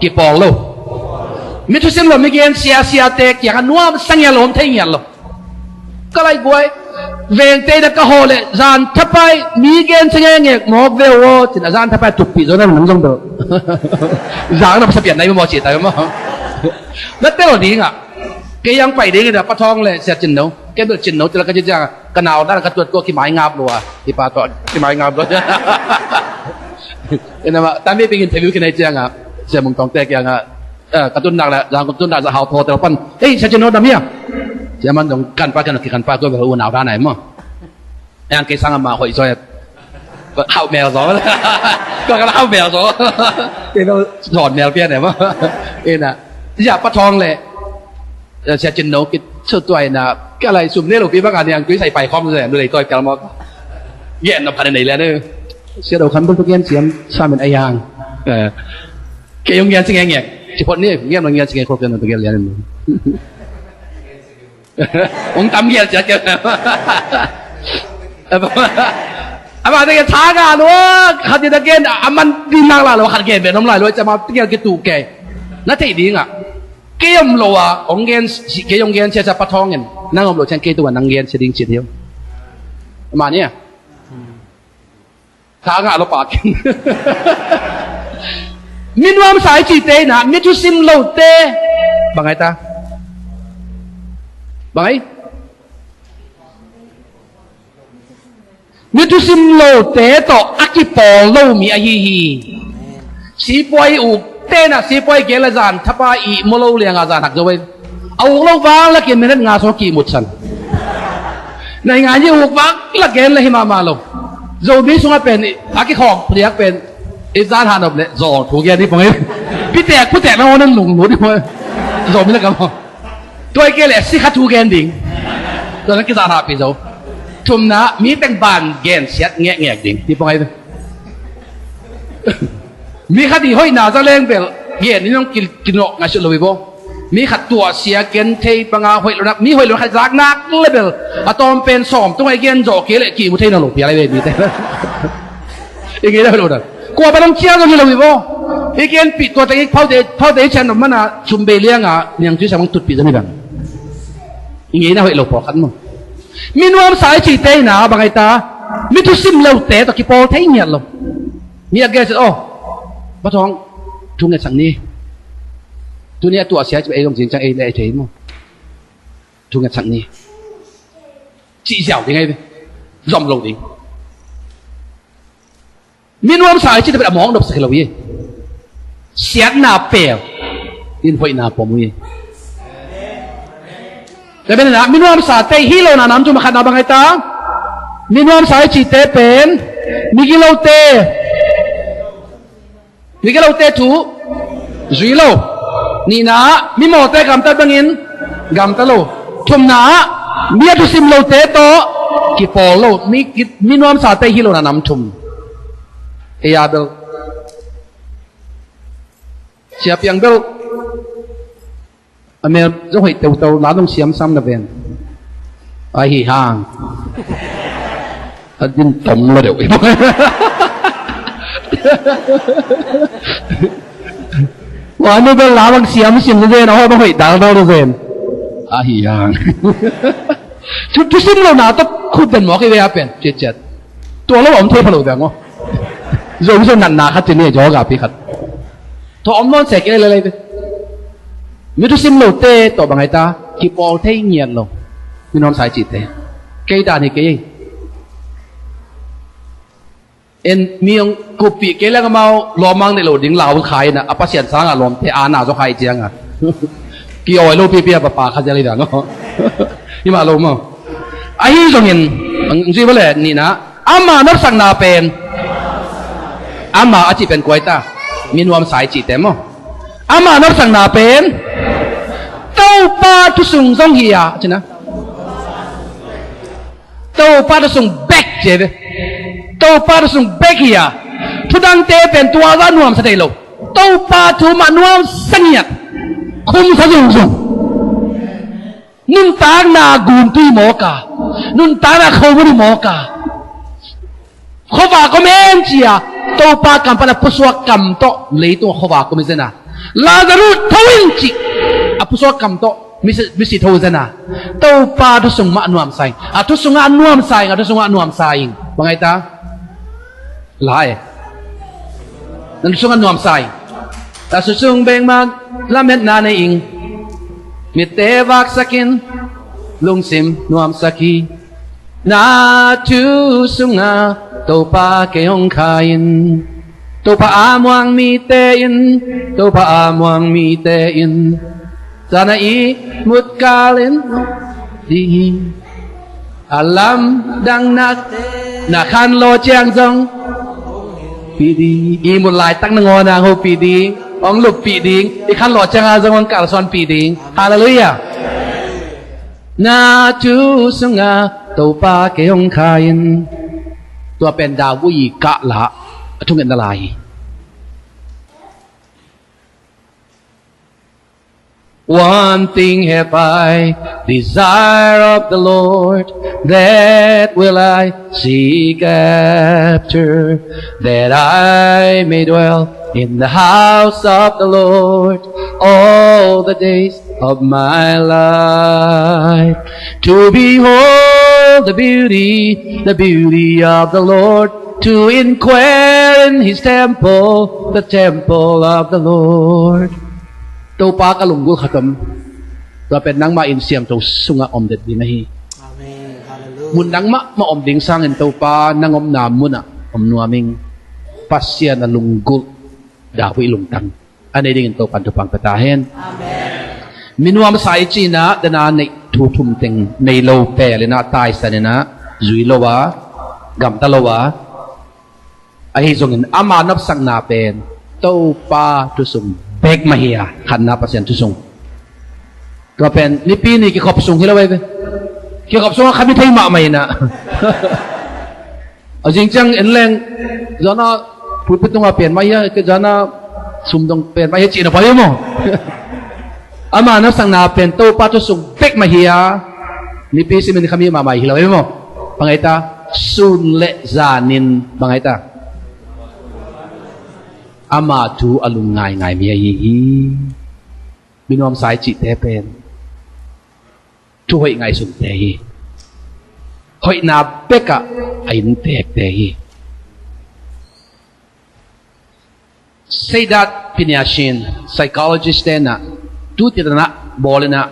kipawl lo. Mi thusim lo mi gen sia siate kiangah nuamsa ngial lo, om thei ngial lo. Ka lai guai vengte ina ka hawh leh zan thapai mi gen sia ngengek mawk ve uh aw cin a zan thapai tuppih zo na nang zong do. Zang na pasa pian nai maw ci tai maw. Na tel dingah kei ang pai dingin a Pa Thawng le Sia Cin No, kei bel Cin No cila ka ci ciangah ka nau dan ka tuat ko kimai ngap lua, i pa tawh kimai ngap lua. Ina mah tampi pingin thei viu kinai ciangah Sia Mung Tawngte kiangah, eh, ka tunnak le zang ka tunnak za hau thaw tel pan, ei Sia Cin No dam hia? Sia man dong kan pa kan ki kan pa ko bel u nau dan ai maw. Yang kei sang a mah hoih zaw. Hauh mel zaw. Ko ka la hauh mel zaw. Kei no zawn mel pian e maw. Ina. Sia Pa Thawng le Sia Cin No kit sut tuai na. Ka lai sum ne lo pi bang a niang tui sai pai khawm zaw. Nu lei tuai pial maw. Gen na phan nei le ne. Sia Do Kham bel tu gen siam samin a yang. Eh. Kei yong gen si ngeng ngeng. Ci phot ni gen na gen si ngeng khok gen na tu gen le ne. Hong tam gial ciat gial. Ama te tha ngah lua khat in a gen a man ding nak la lua khat gen ve nom lai lua cama te gial kitu kei. Na thei ding ah kei om lo a hong gen kei hong gen cia cia Pa Thawng in nang om lo ciang kei tu a nang gen cia ding cit hiu. Ama ni a. Tha ngah lo pak. Mi nuamsa i cihte ina mi thusim lote bang ai ta? Bang ai? Mi thusim lote tawh a kipawl lo mi ahi hi. Sipuai uk tena sipuai gel a zan thapa i maw lo lianga zan hak zo ai. A uk lo vang lakin minute nga sung a kihmutsan. Nai ngai ni uk vang lak gen la hi mahmah lo. Zomi sungah pen a kikhawk liak pen i zan hanop le zawng thu gen ni pong hi. Pitek putek na ngawn an lunglut hi pong hi. Zomi lakah maw. Tua i kei le sikha thu gen ding. Tua na kizan hahpih zo. Thumna, mi teng ban gensiat ngekngek ding. Hi pong ai ve. Mi khat i hoihna za leng bel gen in hong ki-, kinawh ngaihsut lo hi bo. Mi khat tuahsia gen thei banga hoih lo nak, mi hoih lo khat zak nak le bel a tawm pen sawm tung ai gen zawh kei leh kimu thei nawn lo pial ai ve mi te. I ngeina hoih lo nak. Kua pan hong ciang zong hi lo hi bo. I gen pih tua teng i phaute, phaute i cian om mana sum bei lianga niang tui sam hong tutpih zong hi bang. I ngeina hoih lo pawlkhat maw. Mi nuamsa i cihte ina bang ai ta, mi thusim lote tawh kipawl thei ngiat lo. Mi a gen sin, aw, Pa Thawng, thu ngetsak ni. Tuni a tuahsia cih ei zong cincang ei le ei thei maw. Thu ngetsak ni. Cih ziau ding ei ve. Zom lo ding. Mi nuamsa i cih tabet a mawng nopsak hi lo hi. Siatna pel in hoihna pom uh hi. Tabet na mi nuamsa te hi lo na nam thum a khatna bang ai ta. Mi nuamsa i cihte pen mi gilote, mi gilote thu zui lo. Nihna, mi mawte gamtat bangin gamta lo. Thumna, mi a thusim lote tawh kipawl lo. Mi, mi nuamsa te hi lo na nam thum. Ei a bel Sia Piang bel a mel zong hoih teuteu, la nong siamsam na ven. Ahi hang a din tom lo deuh. Wa nu bel la bang siamsim na ven, a hoih bang hoih daldal na ven. Ahi hang. Thu, thusim lo na tawh khut den mawk i ve a pen ciatciat. Tua lo om thei pha lo dang aw. Zo zo natna khat ci ni, zo gapi khat. Tua om nawn se kei lelei ve. Mi thusim lote tawh bang ai ta, kipawl thei ngiat lo. Mi nuamsa i cihte. Kei dan hi kei. En mi hong kuppih kei leng amau lawmang neih lo ding lau khai ina, a Pasian sanga lawmte ana zaw khai cianga ki-awi lo pipi a papa kha zial hi dang aw. Hi mah lo maw. Ahi zongin ang zui bale nihna, ama nopsakna pen, ama a cih pen kua ai ta, mi nuamsa i cihte maw. Ama nopsakna pen Topa thusung zong hi a cihna. Topa thusung bek ci ve. Topa thusung bek hi a. Thudangte pen tua za nuamsa thei lo. Topa thu mah nuamsa ngiat. Khumsa zungzung. Nuntakna gumtui mawk a. Nuntakna khomun hi mawk a. Khuavak om en ci a, Topa kam pan a pusuak kam tawh leitung a khuavak om hi zen a. Lazarus tho in cih a pusuak kam tawh misi, misi tho zen a. Topa thusung mah nuamsa ing. A thusung a nuamsa ing, a thusung a nuamsa ing. Bang ai ta? Lai. Na thusung a nuamsa ing. A thusung bek mah lametna nei ing. Mitte vaksak in, lungsim nuamsak hi. Na thu sungah Topa kei hong kha in. Topa a muang mite in, Topa a muang mite in, zan a ihmut kal in ding hi. A lamdang na, na khanlawh ciang zong pih ding. Ihmut laitak nangawn a hong hopih ding, hong luppih ding. I khanlawh ciang a zong hong kalsuanpih ding. Halleluiah. Na thu sungah Topa kei hong kha in. Tua pen David i kahlah a thungetna lai hi. One thing have I desire of the Lord, that will I seek after, that I may dwell in the house of the Lord all the days of my life, to behold the beauty, the beauty of the Lord, to inquire in his temple, the temple of the Lord. Topa, ka lunggulh khat om. Tua pen nangmah inn siangtho sungah om det ding ahi. Amen. Hallelujah. Mun nangmah mah om ding sangin Topa nang omna munah om nuam ing. Pasian a lunggulh David lungtang a nei dingin Topan thupha pia ta hen. Amen. Mi nuamsa i cihna dena neih thu thum teng nei lo pel inah, taisan inah, zui lo a, gamta lo a, ahi zongin ama nopsakna pen Topa thusung bek mah hi a, khatna Pasian thusung. Tua pen Nipi ni kikhop sung hi lo ei ve. Kiangkap sungah khat mi thei mahmah inah. A zing ciang en leng, zana pulpit tungah pen mah hia, zana sumdong pen mah hia cihna pah hi maw? Ama nopsakna pen Topa thu sung bek mah hia, nipi simin khat mi mahmah hi lo hi maw? Bang ai ta, sun le zanin bang ai ta, ama thu a lung ngaingai mi ahi hi. Minuamsa i cihte pen thu hoih ngaihsunte hi. Hoihna bekah a inntekte hi. Seidat Piniashin, psychologist tenah tu titanah bawl inah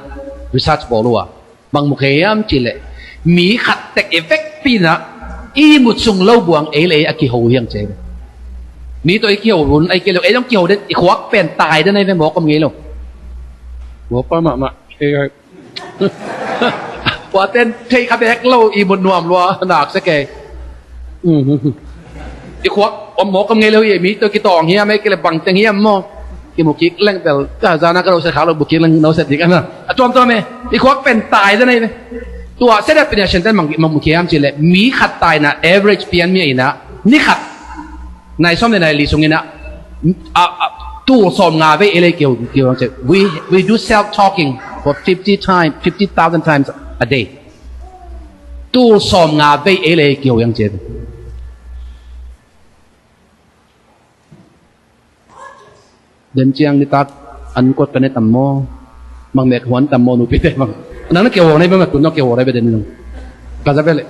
research bawl uh a, bang mu khe hiam cihleh, mi khat tek i vekpi inah i mut sung lo buang ei le ei a kiho uh hiang ci ve. Mi tawh i kiho hun a i kiho, ei dong kiho den, i khuak pen tai den a i ve, mawk om ngei lo. Mawk pa mahmah. Tua ten thei kha bek lo, i mut nuam lua nak se kei. I khuak om mawk om ngei lo hi, mi tawh kitawng hiam, ei kei le bang teng hiam maw? Kimu kik leng bel ka zana ka lo se khak lo, bu kik leng no se dik ana. A tuamtuam e, i khuak pen tai den a i ve. Tua Seidat Piniashin ten mang, mang mu khe hiam cihleh, mi khat taina average pian mi a inah ni khat nai sawm le nai li sungin ah, ah, ah, tul sawm nga vei ei le ei kiho, kiho ang ci. We, we do self talking for fifty times, fifty thousand times a day. Tul sawm nga vei ei le ei kiho ang ci. Den ciang nitak an kuat ka ne tam maw? Mang mek huan tam maw, nupi te mang. Nang na kiho nai ba, mek kun na kiho nai ba den nang. Ka za vele.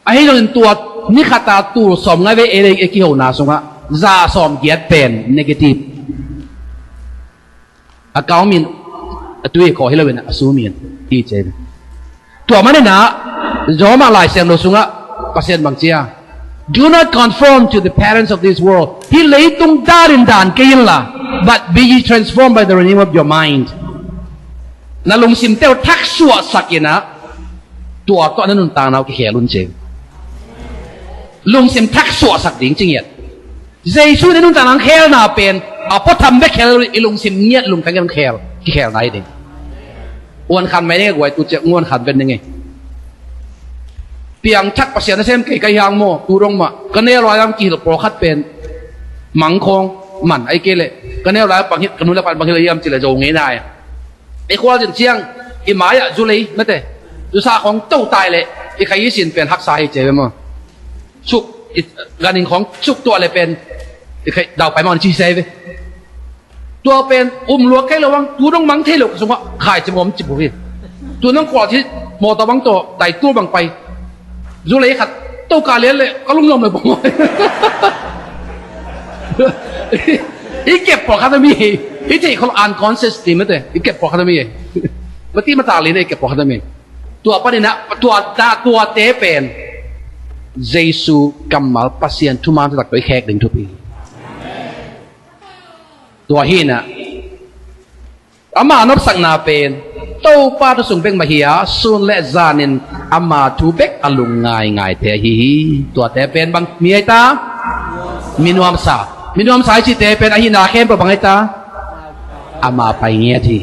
Ahi zongin tua ni khata tul sawm nga vei ei le ei kihona sungah za sawm giat pen negative. A kau min a tui khawh hi loin a su min hi ci. Tua maninah Roma Lai Siangtho sungah Pasian bang ci a, "Do not conform to the patterns of this world." Hih leitung dan in dan kei inla, "but be ye transformed by the renewing of your mind." Na lungsimte uh thaksuahsak inah, tua tawh na nuntakna uh kikhel un ci. Lungsim thaksuahsak ding ci ngiat. Jesu in i nuntakna hong khelna pen a puatham bek khel, i lungsim ngiat lungkham ngiat hong khel, kikhelna hi ding. Uan khan mai ning e guai, tu ciah uan khan ven ning e. Piangthak Pasian nasem kei ka hi hang maw, tu dong mah ka neu lai-a kihilh pawlkhat pen mang khawng man, ahih kei leh ka neu lai-a bang hilh, ka nu le pa in bang hilh hiam cih leh zo ngei nai. I khualzin ciang i mai-ah zu lei mate, zu sa khawng to tai leh i khai i sin pen haksa hi ci ve maw. Suk, i ganhing khawng suk tuah leh pen i khai daupai maw na ci hi ve. Tua pen um luak kei lo ang, tu dong mang thei lo ka sungah khai ci mawm ci bu hi. Tu nang khualzin mawtaw bang tawh dai tu bang pai. Zu lei khat to ka lian leh ka lungnuam leh bang. I kep pawlkhat a mi hi. I theih khol unconscious ti mate. I kep pawlkhat a mi hi. Mati matak lina i kep pawlkhat a mi. Tua paninah, tua ta, tuate pen Jesu kammal, Pasian thuman thutak tawh i khek ding thupi. Tua hinah ama nopsakna pen Topa thu sung bek mah hi a, sun le zanin ama thu bek a lung ngaingaite ahi hi. Tuate pen bang mi ahi ta? Minuamsa. Minuamsa i cihte pen ahihna khempeuh bang ahi ta? Ama pai ngiat hi.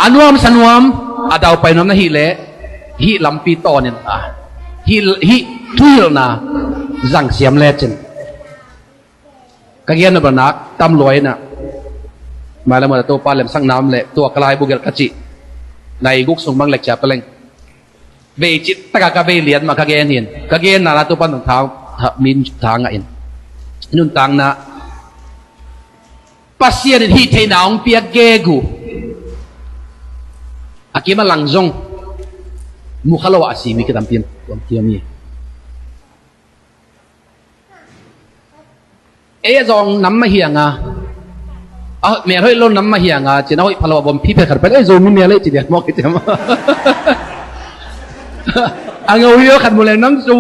A nuamsa nuam, a daupai nuam na hih leh hih lampi tawnin a, hih, hih thuhilhna zangsiam lecin. Ka gen nop a nak tam lua inah, mailam a Topa lemsakna om leh tua ka laibu gelh ka cih nai guk sung bang lecture peleng. Vei cih takah ka vei lian mah ka gen hin, ka genna na Topa nung thang, min thang ngah in. Nuntakna Pasian in hih theihna hong piak gegu a kim a lang zong mukha lo a si mi kitampi in tuam kiam hi. Ei a zawng nam mah hiang a, a mel hoih lo nam mah hiang a, cin a hoih pha lo a bawm phiphe khat pen ei Zomi mel ei ci lian mawk hi tiam. A ngau hi aw khat mu leng nang Zo,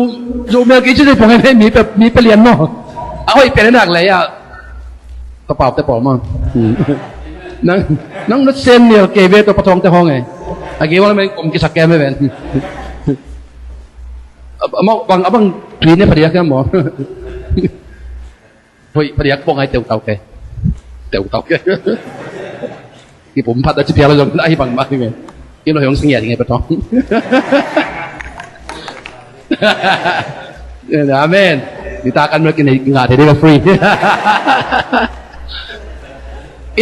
Zo mel kei ci zei pong ei mi pe, mi pe lian maw. A hoih pen a nak lei a. Ka paute pawl maw. Nang, nang na sen nial kei ve tawh pathawngte hawng e. A gei wang mei om kisak kem e ven. Amau bang, abang tui ne phadiak kem maw. Hoi phadiak pong ai teutau ke. Teutau ke. Kipum phat a ci pial zong ahi bang mah hi nge. Ilo hong singia hi nge patong. Amen. Ni ta kan mel kin nga te ding a free.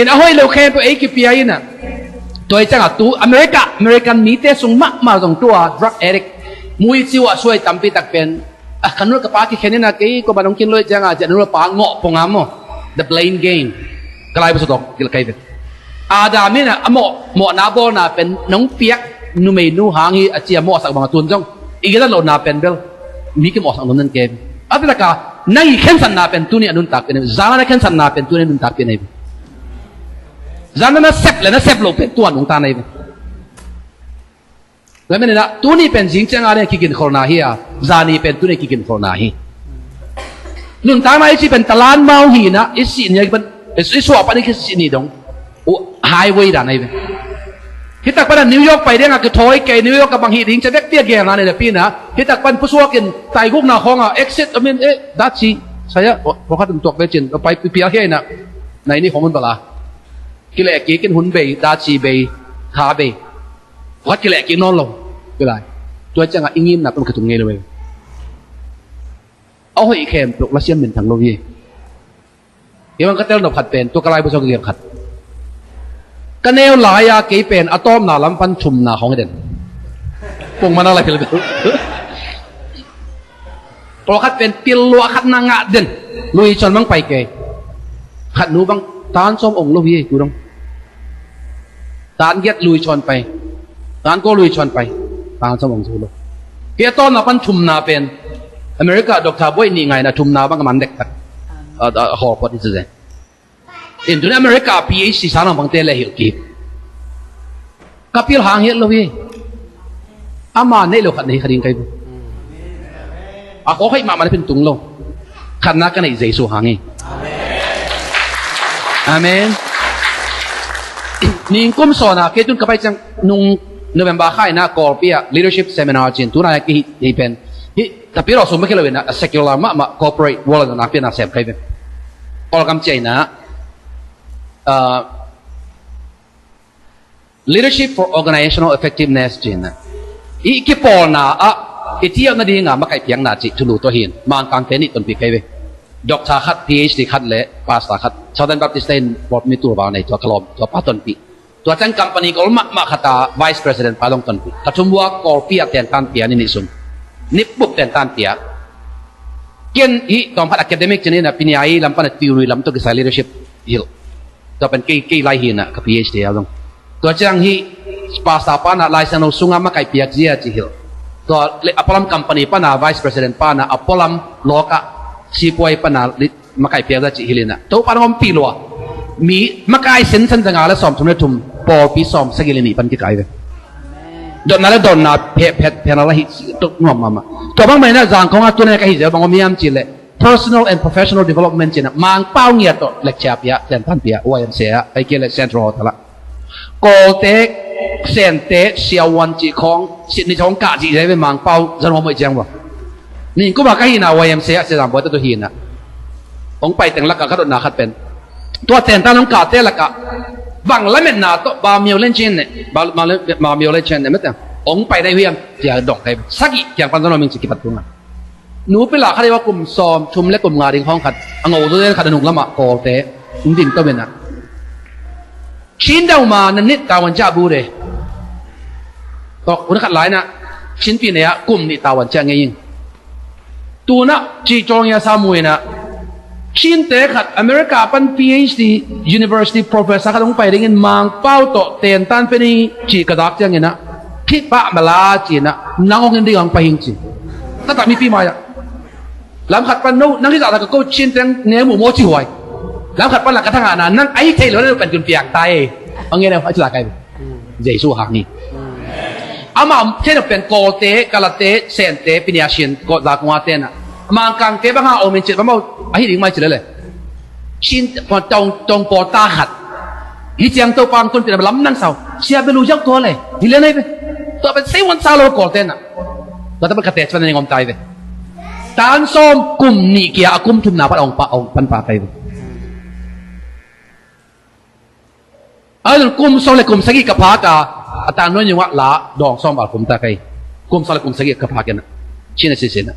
In a hoih lo khempeuh ei kipia in a. Tua hi ciangah tu America, American mite sung mahmah zong tua drug addict, muiciu ah suai tampi tak pen. Ah, ka nu ka pa kikhen in a kei ko ban hong kin lo hi ciangah ciah nu pa ngawh pong a maw. The blame game. Ka lai bu sawtawk gil kai ve. Adam in a mawh, mawhna bawlna pen nong piak numeinu hang hi a ci a mawhsak bang a tun zong i gila lohna pen bel mi kimawhsak nuam nan ke. A te taka nang i khensatna pen tuni a nuntak pen hi. Zana na khensatna pen tuni a nuntak pen hi. Zana na sep le na sep lo pen tua nungta na hi. Tua manin ah tuni pen zing ciang a ding a kiginkholhna hi a, zani pen tuni a kiginkholhna hi. Nuntakna i ci pen talan mau hi na i sih ni a kipan i suah pan i kisih ni dong. Uh, highway dan ahi ve. Hitak pan a New York pai ding a kithawi kei New York a bang hi ding ca vekpi a gelna nei na pi na hitak pan pusuak in taigukna khawng a exit a min eh dat ci saya pakhat in tuak ve cin pai pipial hiai na nai ni khawng un bala. Kileh kik in hun bei dat ci bei kha bei. Khat kileh kik nawn lo. Kilai. Tua ciangah i ngimna peuh kitung ngei lo ve. A hoih khempeuh lasiam minthang lo hi. Hi bang ka tel nop khat pen tua ka lai bu sawk khat. Ka neu lai-a kei pen a tawpna lam pan thumna hong den. Pung mana lai philbel. Pawlkhat pen pil lua khat na ngah den. Lui chon bang pai kei. Khat nu bang tan sawm ong lo hi ei ku dong. Tan giat lui chon pai. Tan ko lui chon pai. Tan sawm ong zo lo. Pia tawna pan thumna pen America doctor buai nih ngaina thumna bang a man dektak. A, a, a hawlpot i ci zen. In tuni America PhD sang bangte le hilh kik. Ka pil hang hiat lo hi. Ama neih lo khat nei kha ding kai bu. A khawk haih mahmah na pin tung lo. Khatna ka neih Jesu hang hi. Amen. Ningkum sawna kei tun ka pai ciang nung November kha ina Kawlpi ah leadership seminar cin tuna ki hi pen hi. Tapi lo sum ba kilo ina secular mahmah corporate world na pina sem kai pen. Kawlgam ciai na Leadership for organizational effectiveness cihna. I kipawlna ah i tiauh nadinga makaih piakna cih thulu tawh hin Mangkangte nih tonpih kei ve. Doctor khat, PhD khat le pastor khat, Southern Baptist te in pawlmi tulval nei tua ka lawm tua pa tonpih. Tua ciang company ka ol mahmah khat a vice president pa dong tonpih. Ka thum bua Kawlpi a tentan pia ni nih sung. Nipbup tentan pia. Ken hi tawm khat academic cihna ina piniai lam pan a tiunui lam tawh kisai leadership hilh. Tua pen kei, kei lai hi na ka PhD a zong. Tua ciang hi pastor pana Lai Siangtho sunga makaih piak zia ci hilh. Tua le a pualam company pana vice president pana a pualam lawka sipuai pana makaih piak zia ci hilh ina. Topa na ompih lua. Mi makai sinsan zanga le sawm thum le thum pawlpi sawm sagih le nih pan kikai ve. Dotna le dotna phet phet phet na la hi tuk nuam mama. Tua bang mai na zang konga tuna ka hi zia bang om hiam ci le. Personal and professional development cihna Mangpau ngiat tawh lecture pia, tentan pia, Y M C A ah, ai kia le Central Hotel ah. Kawlte, Sente, siavuan cih khawng, sit ni khawng kah cih zai ve Mangpau, zan huam hoih ciang va. Ningkuma ka hina Y M C A ah, sia zang buai tawh hina. Hong pai teng lakah ka dotna khat pen. Tua tentan hong kahte lakah. Bang lametna tawh, ba miau len chin ne, ba, ba, ba miau len chin ne, mete. Hong pai dai huiam, tia dong kai. Sagih, kiang pan zan huam ming cih kipat tunga. Nupila khat i va kum sawm thum le kum nga ding hawng khat a ngo zaw zen khat a nung lamah Kawlte in ding to bena. Chin dau ma na nit tawan cia bu de. Tawk hun khat lai na Chin pi ne a kum nih tawan cia ngei in. Tuna ci cawng ia sa mu ina. Chin te khat America pan PhD University professor khat hong pai dingin Mangpau tawh tentan pe ni ci ka dak ciang ina. Khit pah mala ci ina nang hong in ding hong pai hing ci. Ka tak mipi mai ah. Lam khat pan no nang hi zahtak a ko Chin teng ne mu maw ci huai. Lam khat pan la ka thangahna nang a hi thei lo na pen kun piang ta e. Ang nge ne a ci la kai. Jesu hang hi. Amah thei lo pen Kawlte, Kalate, Sente, Pinia Sin, Kawt za kung a tena. Mangkangte bang ha om in cit bang maw a hi ding mai ci lele. Chin tong tong pawl ta khat. Hi ciang to pang kun pina lam nang sau. Sia belu jauh tua le. Hi le nai be. Tua pen sei wan sa lo Kawlte na. Tua ta pen ka te chuan ning om tai ve. Tan sawm kum nih kia a kum thumna pan ong pa ong pan pa kai ve. A zun kum sawm le kum sagih ka phak a, a tang nuai nungah la dawng sawm val kum ta kei. Kum sawm le kum sagih ka phak in a, Chin a sisin a,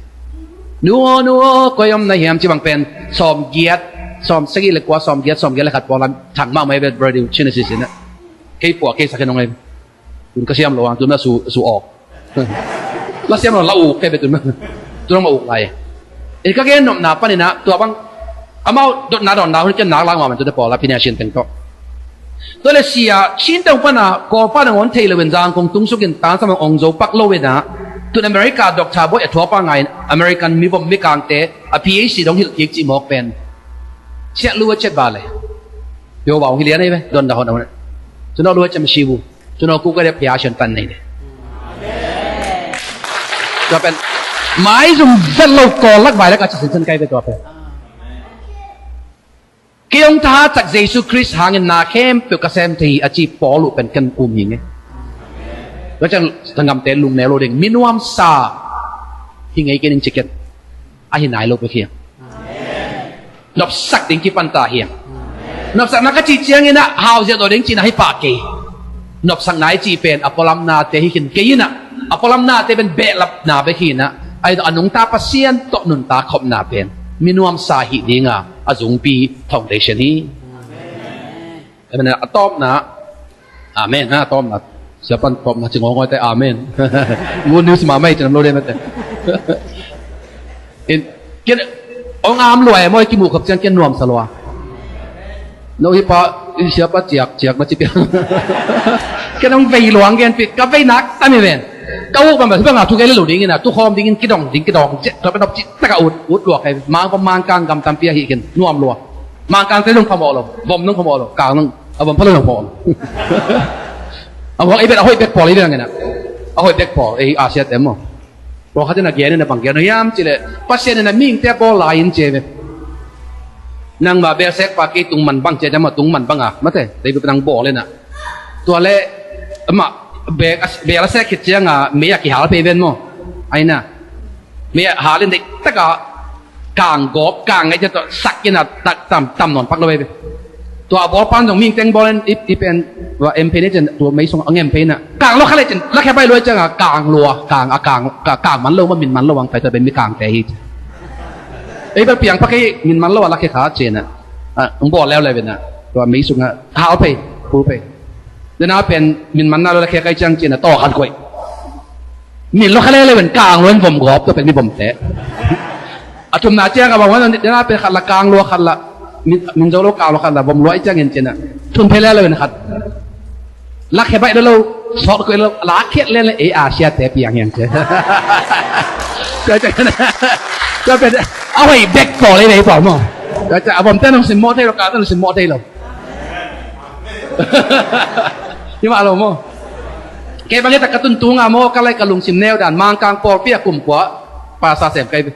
nu aw, nu aw, koi om na hiam ci bang pen sawm giat, sawm sagih le kua, sawm giat, sawm giat le khat pawl lam thang mah mai vet brother Chin a sisin a. Kei pua kei sak in ong ei. Tun ka siam lo ang, tun a su, su awk. La siam lo la uk kei vet tun. Tun ong ma uk lai. Ei ka gen nopna panin a, tua bang amau dotna dawnna hun ken nak lang ma man tun a pawl a pin a sin teng tawh. Tua le sia, Chin teng pana, Kawlpa nangawn thei lo in zang kong tung sukin tan sa mang ong zo pak lo in a, tun America doctor boi a thuapa ngai in American mi vom mi kangte, a P H D dong hilh kik ci mawk pen. Siak lu a chet ba le. Yo ba ong hi lian ei ve, don da hon a hon. Tun a lu a chet ma si bu. Tun a ku ka de pia sian tan nei de. Tua pen. Mai zum vet lo Kawl lak vai lak a ci sin san kai ve tua pen. Kei hong thahat tak Jesu Khrist hangin na khempeuh ka sem thei hi a ci Paul uh pen ken um hi ngei. Tua ciang tanggamte lungneu lo ding, minuamsa hi ngei kei ning ci ken. A hi nai lo pek hi. Nopsak ding kipan ta hi. Nopsakna ka cih ciangin ah hau ziat lo ding cihna hi pah kei. Nopsakna i cih pen a pualamnate hi khin kei in ah, a pualamnate pen behlapna bek hi in ah, a nungta Pasian tawh nuntak khopna pen minuamsa hih dinga a zungpi foundation hi. Amen. A tawpna, amen, a tawpna. Siapan tawpna ci ngawngawite, amen. Good news mahmah hi ci nam lo dei mate. In, ken, ong am lua e maw, i kimuh khop ciang ken nuamsa lua. No hi pa, i siapa ciak, ciak na ci piang. Ken ong vei luang gen pi, ka vei nak tam hi ven. Ka uk bang bang, bang a thu gen lo ding in a, tu khawm ding in kidong, ding kidong, ciak, tua pen op ci, taka ut, ut lua kai, mang pa mang kang gam tampi a hi ken, nuam lua. Mang kang te nong phamawh lo, vom nong phamawh lo, kang nong, a vom pha lo nong phamawh lo. A vom ei bet, a hoih bek pawl ei bek ngen a. A hoih bek pawl, ei a siat em maw. Pawlkhat in a gen in a bang gen hiam cih leh, Pasian in a mihingte a bawl lai in ci ve. Nangmah bel sek pa kei tung man bang ci a, nangmah tung man bang a, mate, tei bek nang bawl in a. Tua leh, amah, bel a, bel a sek khit ciang a, mei a kihal phei ven maw. Ai na. Mei a hal in deih tak a, kang gawp, kang ngai ciang tua sak in a tak tam, tam nawn pak lo veve. Tua a bawl pan zong mihing teng bawl in i, i pen, tua em phei ni ciang tua mei sung a ngem phei na. Kang lua kha le ciang, lakhia baih lua ciang a kang lua, kang a kang, ka, kang man lo ma min man lo ang pai tua pen mi kangte hi. Ei bel piang pak ei min man lo a lakhia kha ciang a. A, ong bawl leuleu in a. Tua mei sung a, hal phei, phul phei. Dena pen min man na lo lakhia kai ciang ciang a, tawh khat koih. Min lua kha leuleu in kang lua in vom gawp tua pen mi vomte. A thumna ciang a bang wan dena pen khat la kang lua khat la. Min, min zo lo kang lua khat la vom lua i ciangin ciang a. Thun phei leuleu in khat. Lakhia baih lo lo, sawt koih lo, lakhia leuleu ei a siate piang hiang ciang. Tua pen, tua pen, a hoih bek pawl ei vei pawl maw. Tua ciang a vomte nong simmawh thei lo, kangte nong simmawh thei lo. Hi mah lo maw. Kei bang hi tak ka tuntunga maw, ka lai ka lungsim neu dan, Mangkang pawlpi a kum kua pastor sem kai.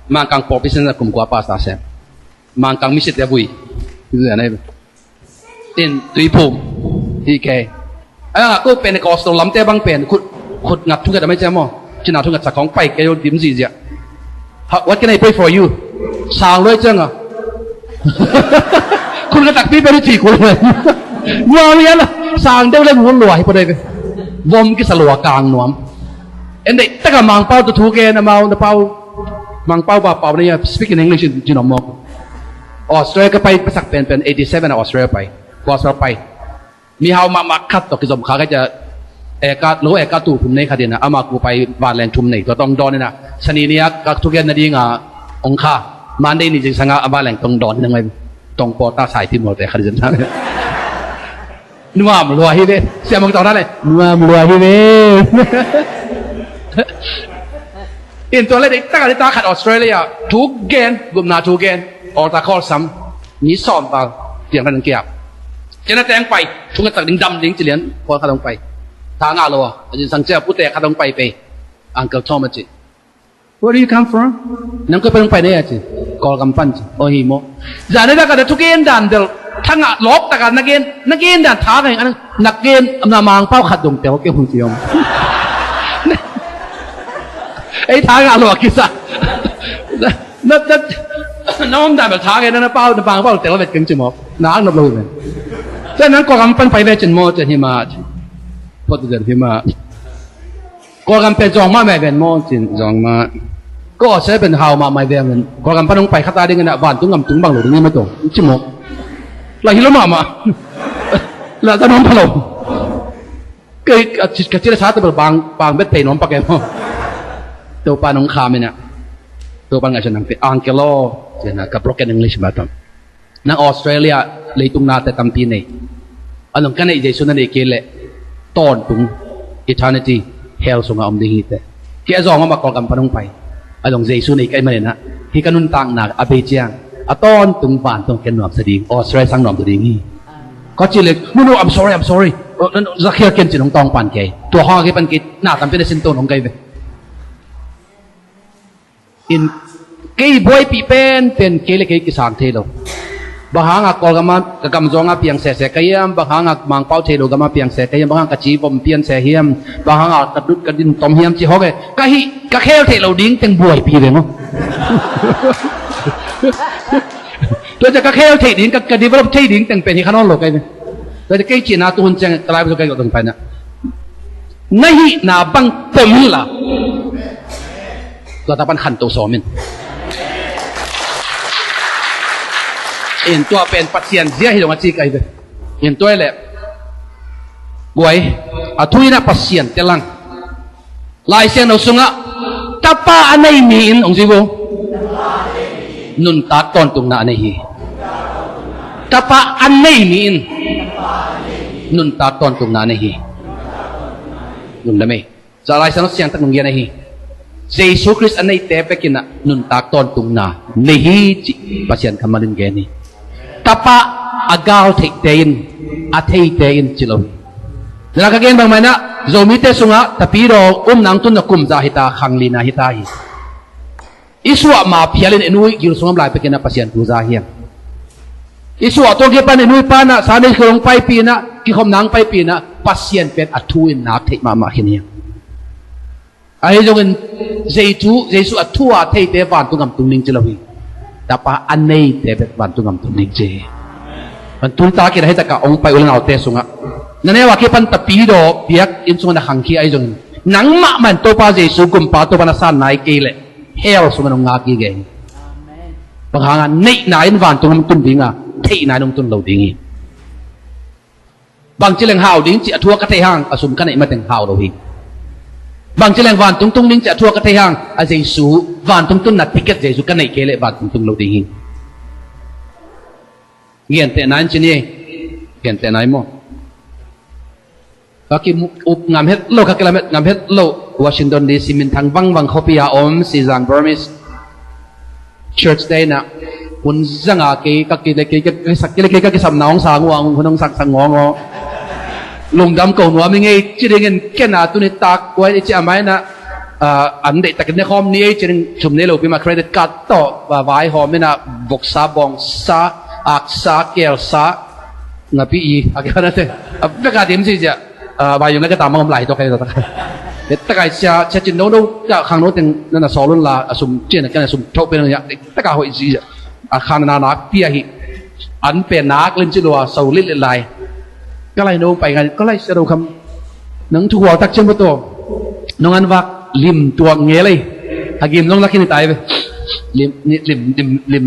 Mangkang pawlpi sin a kum kua pastor sem. Mangkang mission te a vui. In Tuiphum. Hi kei. A, ko Pentecostal lamte bang pen khut, khut ngat thungat a mai ciam maw. Cina thungat sak khong pai kei dim zihziah. Ha, what can I pray for you? Sang lua i ciang a. Khut ngat takpi pen i ci kul. Nuam i a la. Sang deuh le ngun lua hi pa dei ve. Vom kisa lua kang nuam. En dei taka Mangpau tu thu ke na mau na pau. Mangpau ba pau na ia speak in English in jinom mok. Australia ka pai pasak pen pen eighty seven a Australia pai. Gospel pai. Mihau mahmah khat tawh kizom kha ka cia, eka, lo eka tul thum nei khat in a, ama ku pai vanleng thum nei, tua tong dawn in a, sani ni a ka thugen nading a ong kha, Monday ni zingsang a vanleng tong dawn in a ngai, tong pawta sai tim lote khat in a. Nuam lua hi ve, siam ong tawh na le, nuam lua hi ve. In tua le dei taka dei ta khat Australia, thugen, gupna thugen, altar call sam, mi sawm val, tiang kan kiap. Cina teng pai, thunga tak ding dam ding ci lian, pawl khat hong pai. Tha ngah lo a, a zingsang cia pute khat hong pai pei. Uncle Tom a ci. Where do you come from? Nang koi pai hong pai nei a ci. Kawlgam pan ci. O hi maw. Zan a dak a da thugen dan del. Tha ngah lawp tak a na gen, na gen dan tha ngah ing a na gen na Mangpau khat dong tel kei hun ci om. Ei tha ngah lo a kisa. Na, na, na om dan bel tha ngah na, na pau, na Mangpau tel vet keng ci maw. Na ang nop lo hi men. Tua nang Kawlgam pan pai ve cin maw, cin hi mah. Phot den hi mah. Kawlgam pen zawng mahmah ven maw, cin zawng mah. Ko se pen hau mahmah ve men. Kawlgam pan hong pai khat a ding in a vantung gam tung bang lo ding hi mah tawh. Ci maw. Lah hi lo mahmah. Lah ta nuam pha lo. Kei ka ci, ka ci le sa ta bel bang, bang bet pei nuam pak e maw. Topa nong kham in a. Topa ngaihsun nang pe angkelo. Cin a ka broken English mah tawh. Nang Australia leitung nate tampi nei. A nong ka neih Jesu na nei kei leh tawntung eternity hell sungah om ding hi te. Kei a zawng a mah Kawlgam pan hong pai. A nong Jesu nei ka hih manin a hih ka nuntakna a bei ciang a tawntung vantung ken nuamsa ding, Australia sang nuamsa ding hi. Ka ci leh, "No, no, I'm sorry, I'm sorry. Uh, no, no, zakhial ken," cin hong tawng pan kei. Tua hong a kei pan kei na tampi na sin to nong kei ve. In kei buaipih penpen kei le kei kisang thei lo. Bang hanga Kawlgam a ka gam zawng a piang sese ka hiam, bang hanga Mangpau thei lo gam a piang se ka hiam, bang hanga ka ci vom pian se hiam, bang hanga ka dut ka din tom hiam ci hawk e. Ka hih ka khel theih lo ding teng buaipih veng aw. Tua ciang ka khel theih ding, ka, ka develop thei ding teng pen hi kha nawn lo ka hi ve. Tua ciang kei cihna tuhun ciang ka lai tua ka hi lo tong paina. Na hihna bang pom inla. Tua ta pan khanto sawm in. In tua pen Pasian zia hi dong a ci ka hi ve. In tua hi leh. Guai, a thu in a Pasian te lang. Lai Siangtho sungah tapa a nei mi in hong ci vo. Nuntak tawntungna a nei hi. Tapa a nei mi in nuntak tawntungna a nei hi. Lungdam ei. Za Lai Siangtho siangtak nong gen ahi. Jesu Khrist a neite bekin a nuntak tawntungna nei hi cih Pasian kammal in gen hi. Tapa a gal theihte in, a theite in ci lo hi. Nana ka gen bangmah inah Zomite sungah tapidaw umna hong tunna kum za hita, khang lina hita hi. I suah ma phialin i nu i gil sungah lai pekinah Pasian thu za hiang. I suah tuang kipan i nu i pa inah Sunday school hong paipih inah, kikhopna hong paipih inah Pasian pen a thu in nak theih mahmah khin hiang. Ahi zongin Jesu, Jesu a thu a theite vantung gam tung ding ci lo hi. Tapa a neite bek vantung gam tung ding ci hi. Van tul takin a hitakah hong pai u le naute sungah na neu a kipan tapidaw biakinn sungah na khangkhia ahi zongin nangmah man Topa Jesu gumpa Topa na san nai kei leh hell sungah nong ngak gige hi. Bang hanga neihna in vantung gam tung dinga theihna in hong tun lo ding hi. Bangci leng hau ding cih a thu a ka thei hang a sum ka neih mateng hau lo hi. Bangci leng vantung tung ding cih a thu a ka thei hang a Jesu vantung tunna ticket Jesu ka neih kei leh vantung tung lo ding hi. Gentehna in ci ni ei. Gentehna in maw? Ka ki up ngam het lo, ka kilam het ngam het lo. Washington D C minthang vangvang khuapi a om Sizang Burmese Church te inah hun zanga kei ka kile kei ka kisak kile kei ka kisapna hong sang uang hun hong saksak ngawng aw. Lungdam ko nuam i ngei ci dingin kena tuni tak kuai ni ci a mai inah an deihtakin ne khawm ni ei ci ding sum nei lopi ma credit card tawh vai hawm inah voksa bawngsa aksa kelsa ngapi i a kipanate a veka dim ci ciah. Vai yung na ka tamang om lai to kai to ta kai. Te ta kai sia sia cin no no ka khang no teng na na solun la a sum cin ka na sum thok pen ya. Ta ka hoi zi a khan na nak pia hi. An pen nak lim ci lua so lit lit lai. Ka lai no pai ngai ka lai sia do kham. Nang thu hual tak cin ba to. Nong an vak lim tuak nge lei. A gim nong lakin tai ve. Lim lim lim lim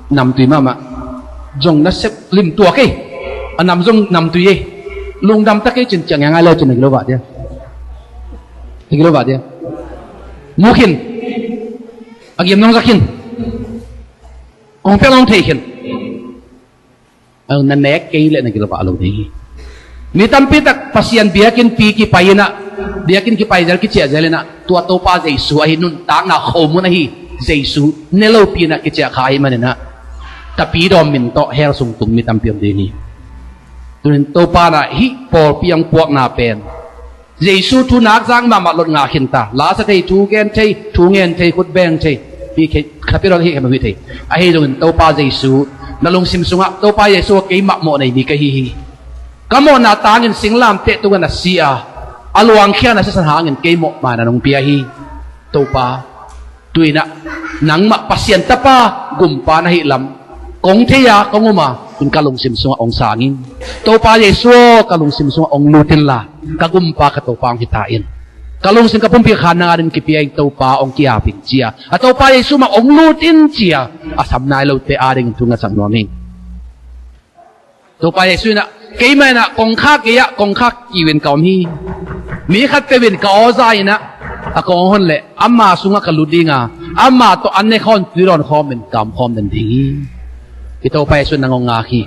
nam tui mama. Zong na sep lim tuak ei. A nam zong nam tui ei. Lungdam tak ei cin ciang ngai lo cin a gilo ba dia. A gilo ba dia. Mu khin. A giam nong za khin. Kong pia long thei khin. A na nek kei le na gilo ba lo dei. Mi tampi tak Pasian biakin pi kipai inah biakin kipai zel kiciah zel inah tua Topa Jesu ahi nuntakna khomun ahi Jesu ne lopi inah kiciah kha ahi man inah tapidaw min tawh hell sung tung mi tampi om ding hi. Tunin Topa na hih pawlpi ang puakna pen Jesu thu nak zang mahmah lot ngah khin ta. Lasa thei thu gen thei, thu ngen thei, khut beng thei. Pi khei khapi lot hih khem hui thei. Ahi zongin Topa Jesu na lungsim sungah Topa Jesu a keimah mawh nei mi ka hi hi. Ka mawhna tangin singlamteh tungah na si a a luangkhia na sisan hangin kei mawhma na nong pia hi. Topa tuinah nangmah Pasian tapa gumpa na hih lam kong thei a kong um a Ka lungsim sungah hong sang in. Topa Jesu aw, ka lungsim sungah hong lut inla, ka gumpa ka Topa hong hi ta in. Ka lungsim ka pumpi khan nang ading kipia in Topa, hong ki-ap in ci-a, a Topa Jesu mah hong lut in ci-a a sam nai lote adingin thu ngetsak nuam ing. Topa Jesu in ah, keimah in ah kongkhak gei-ah kongkhak kiu in ka om hi. Mi khat peuh in ka aw za in ah a kong hon leh ama sungah ka lut ding a, ama tawh an ne khawm, tui dawn khawm in ka om khawm den ding hi. I Topa Jesu in nang hong ngak hi.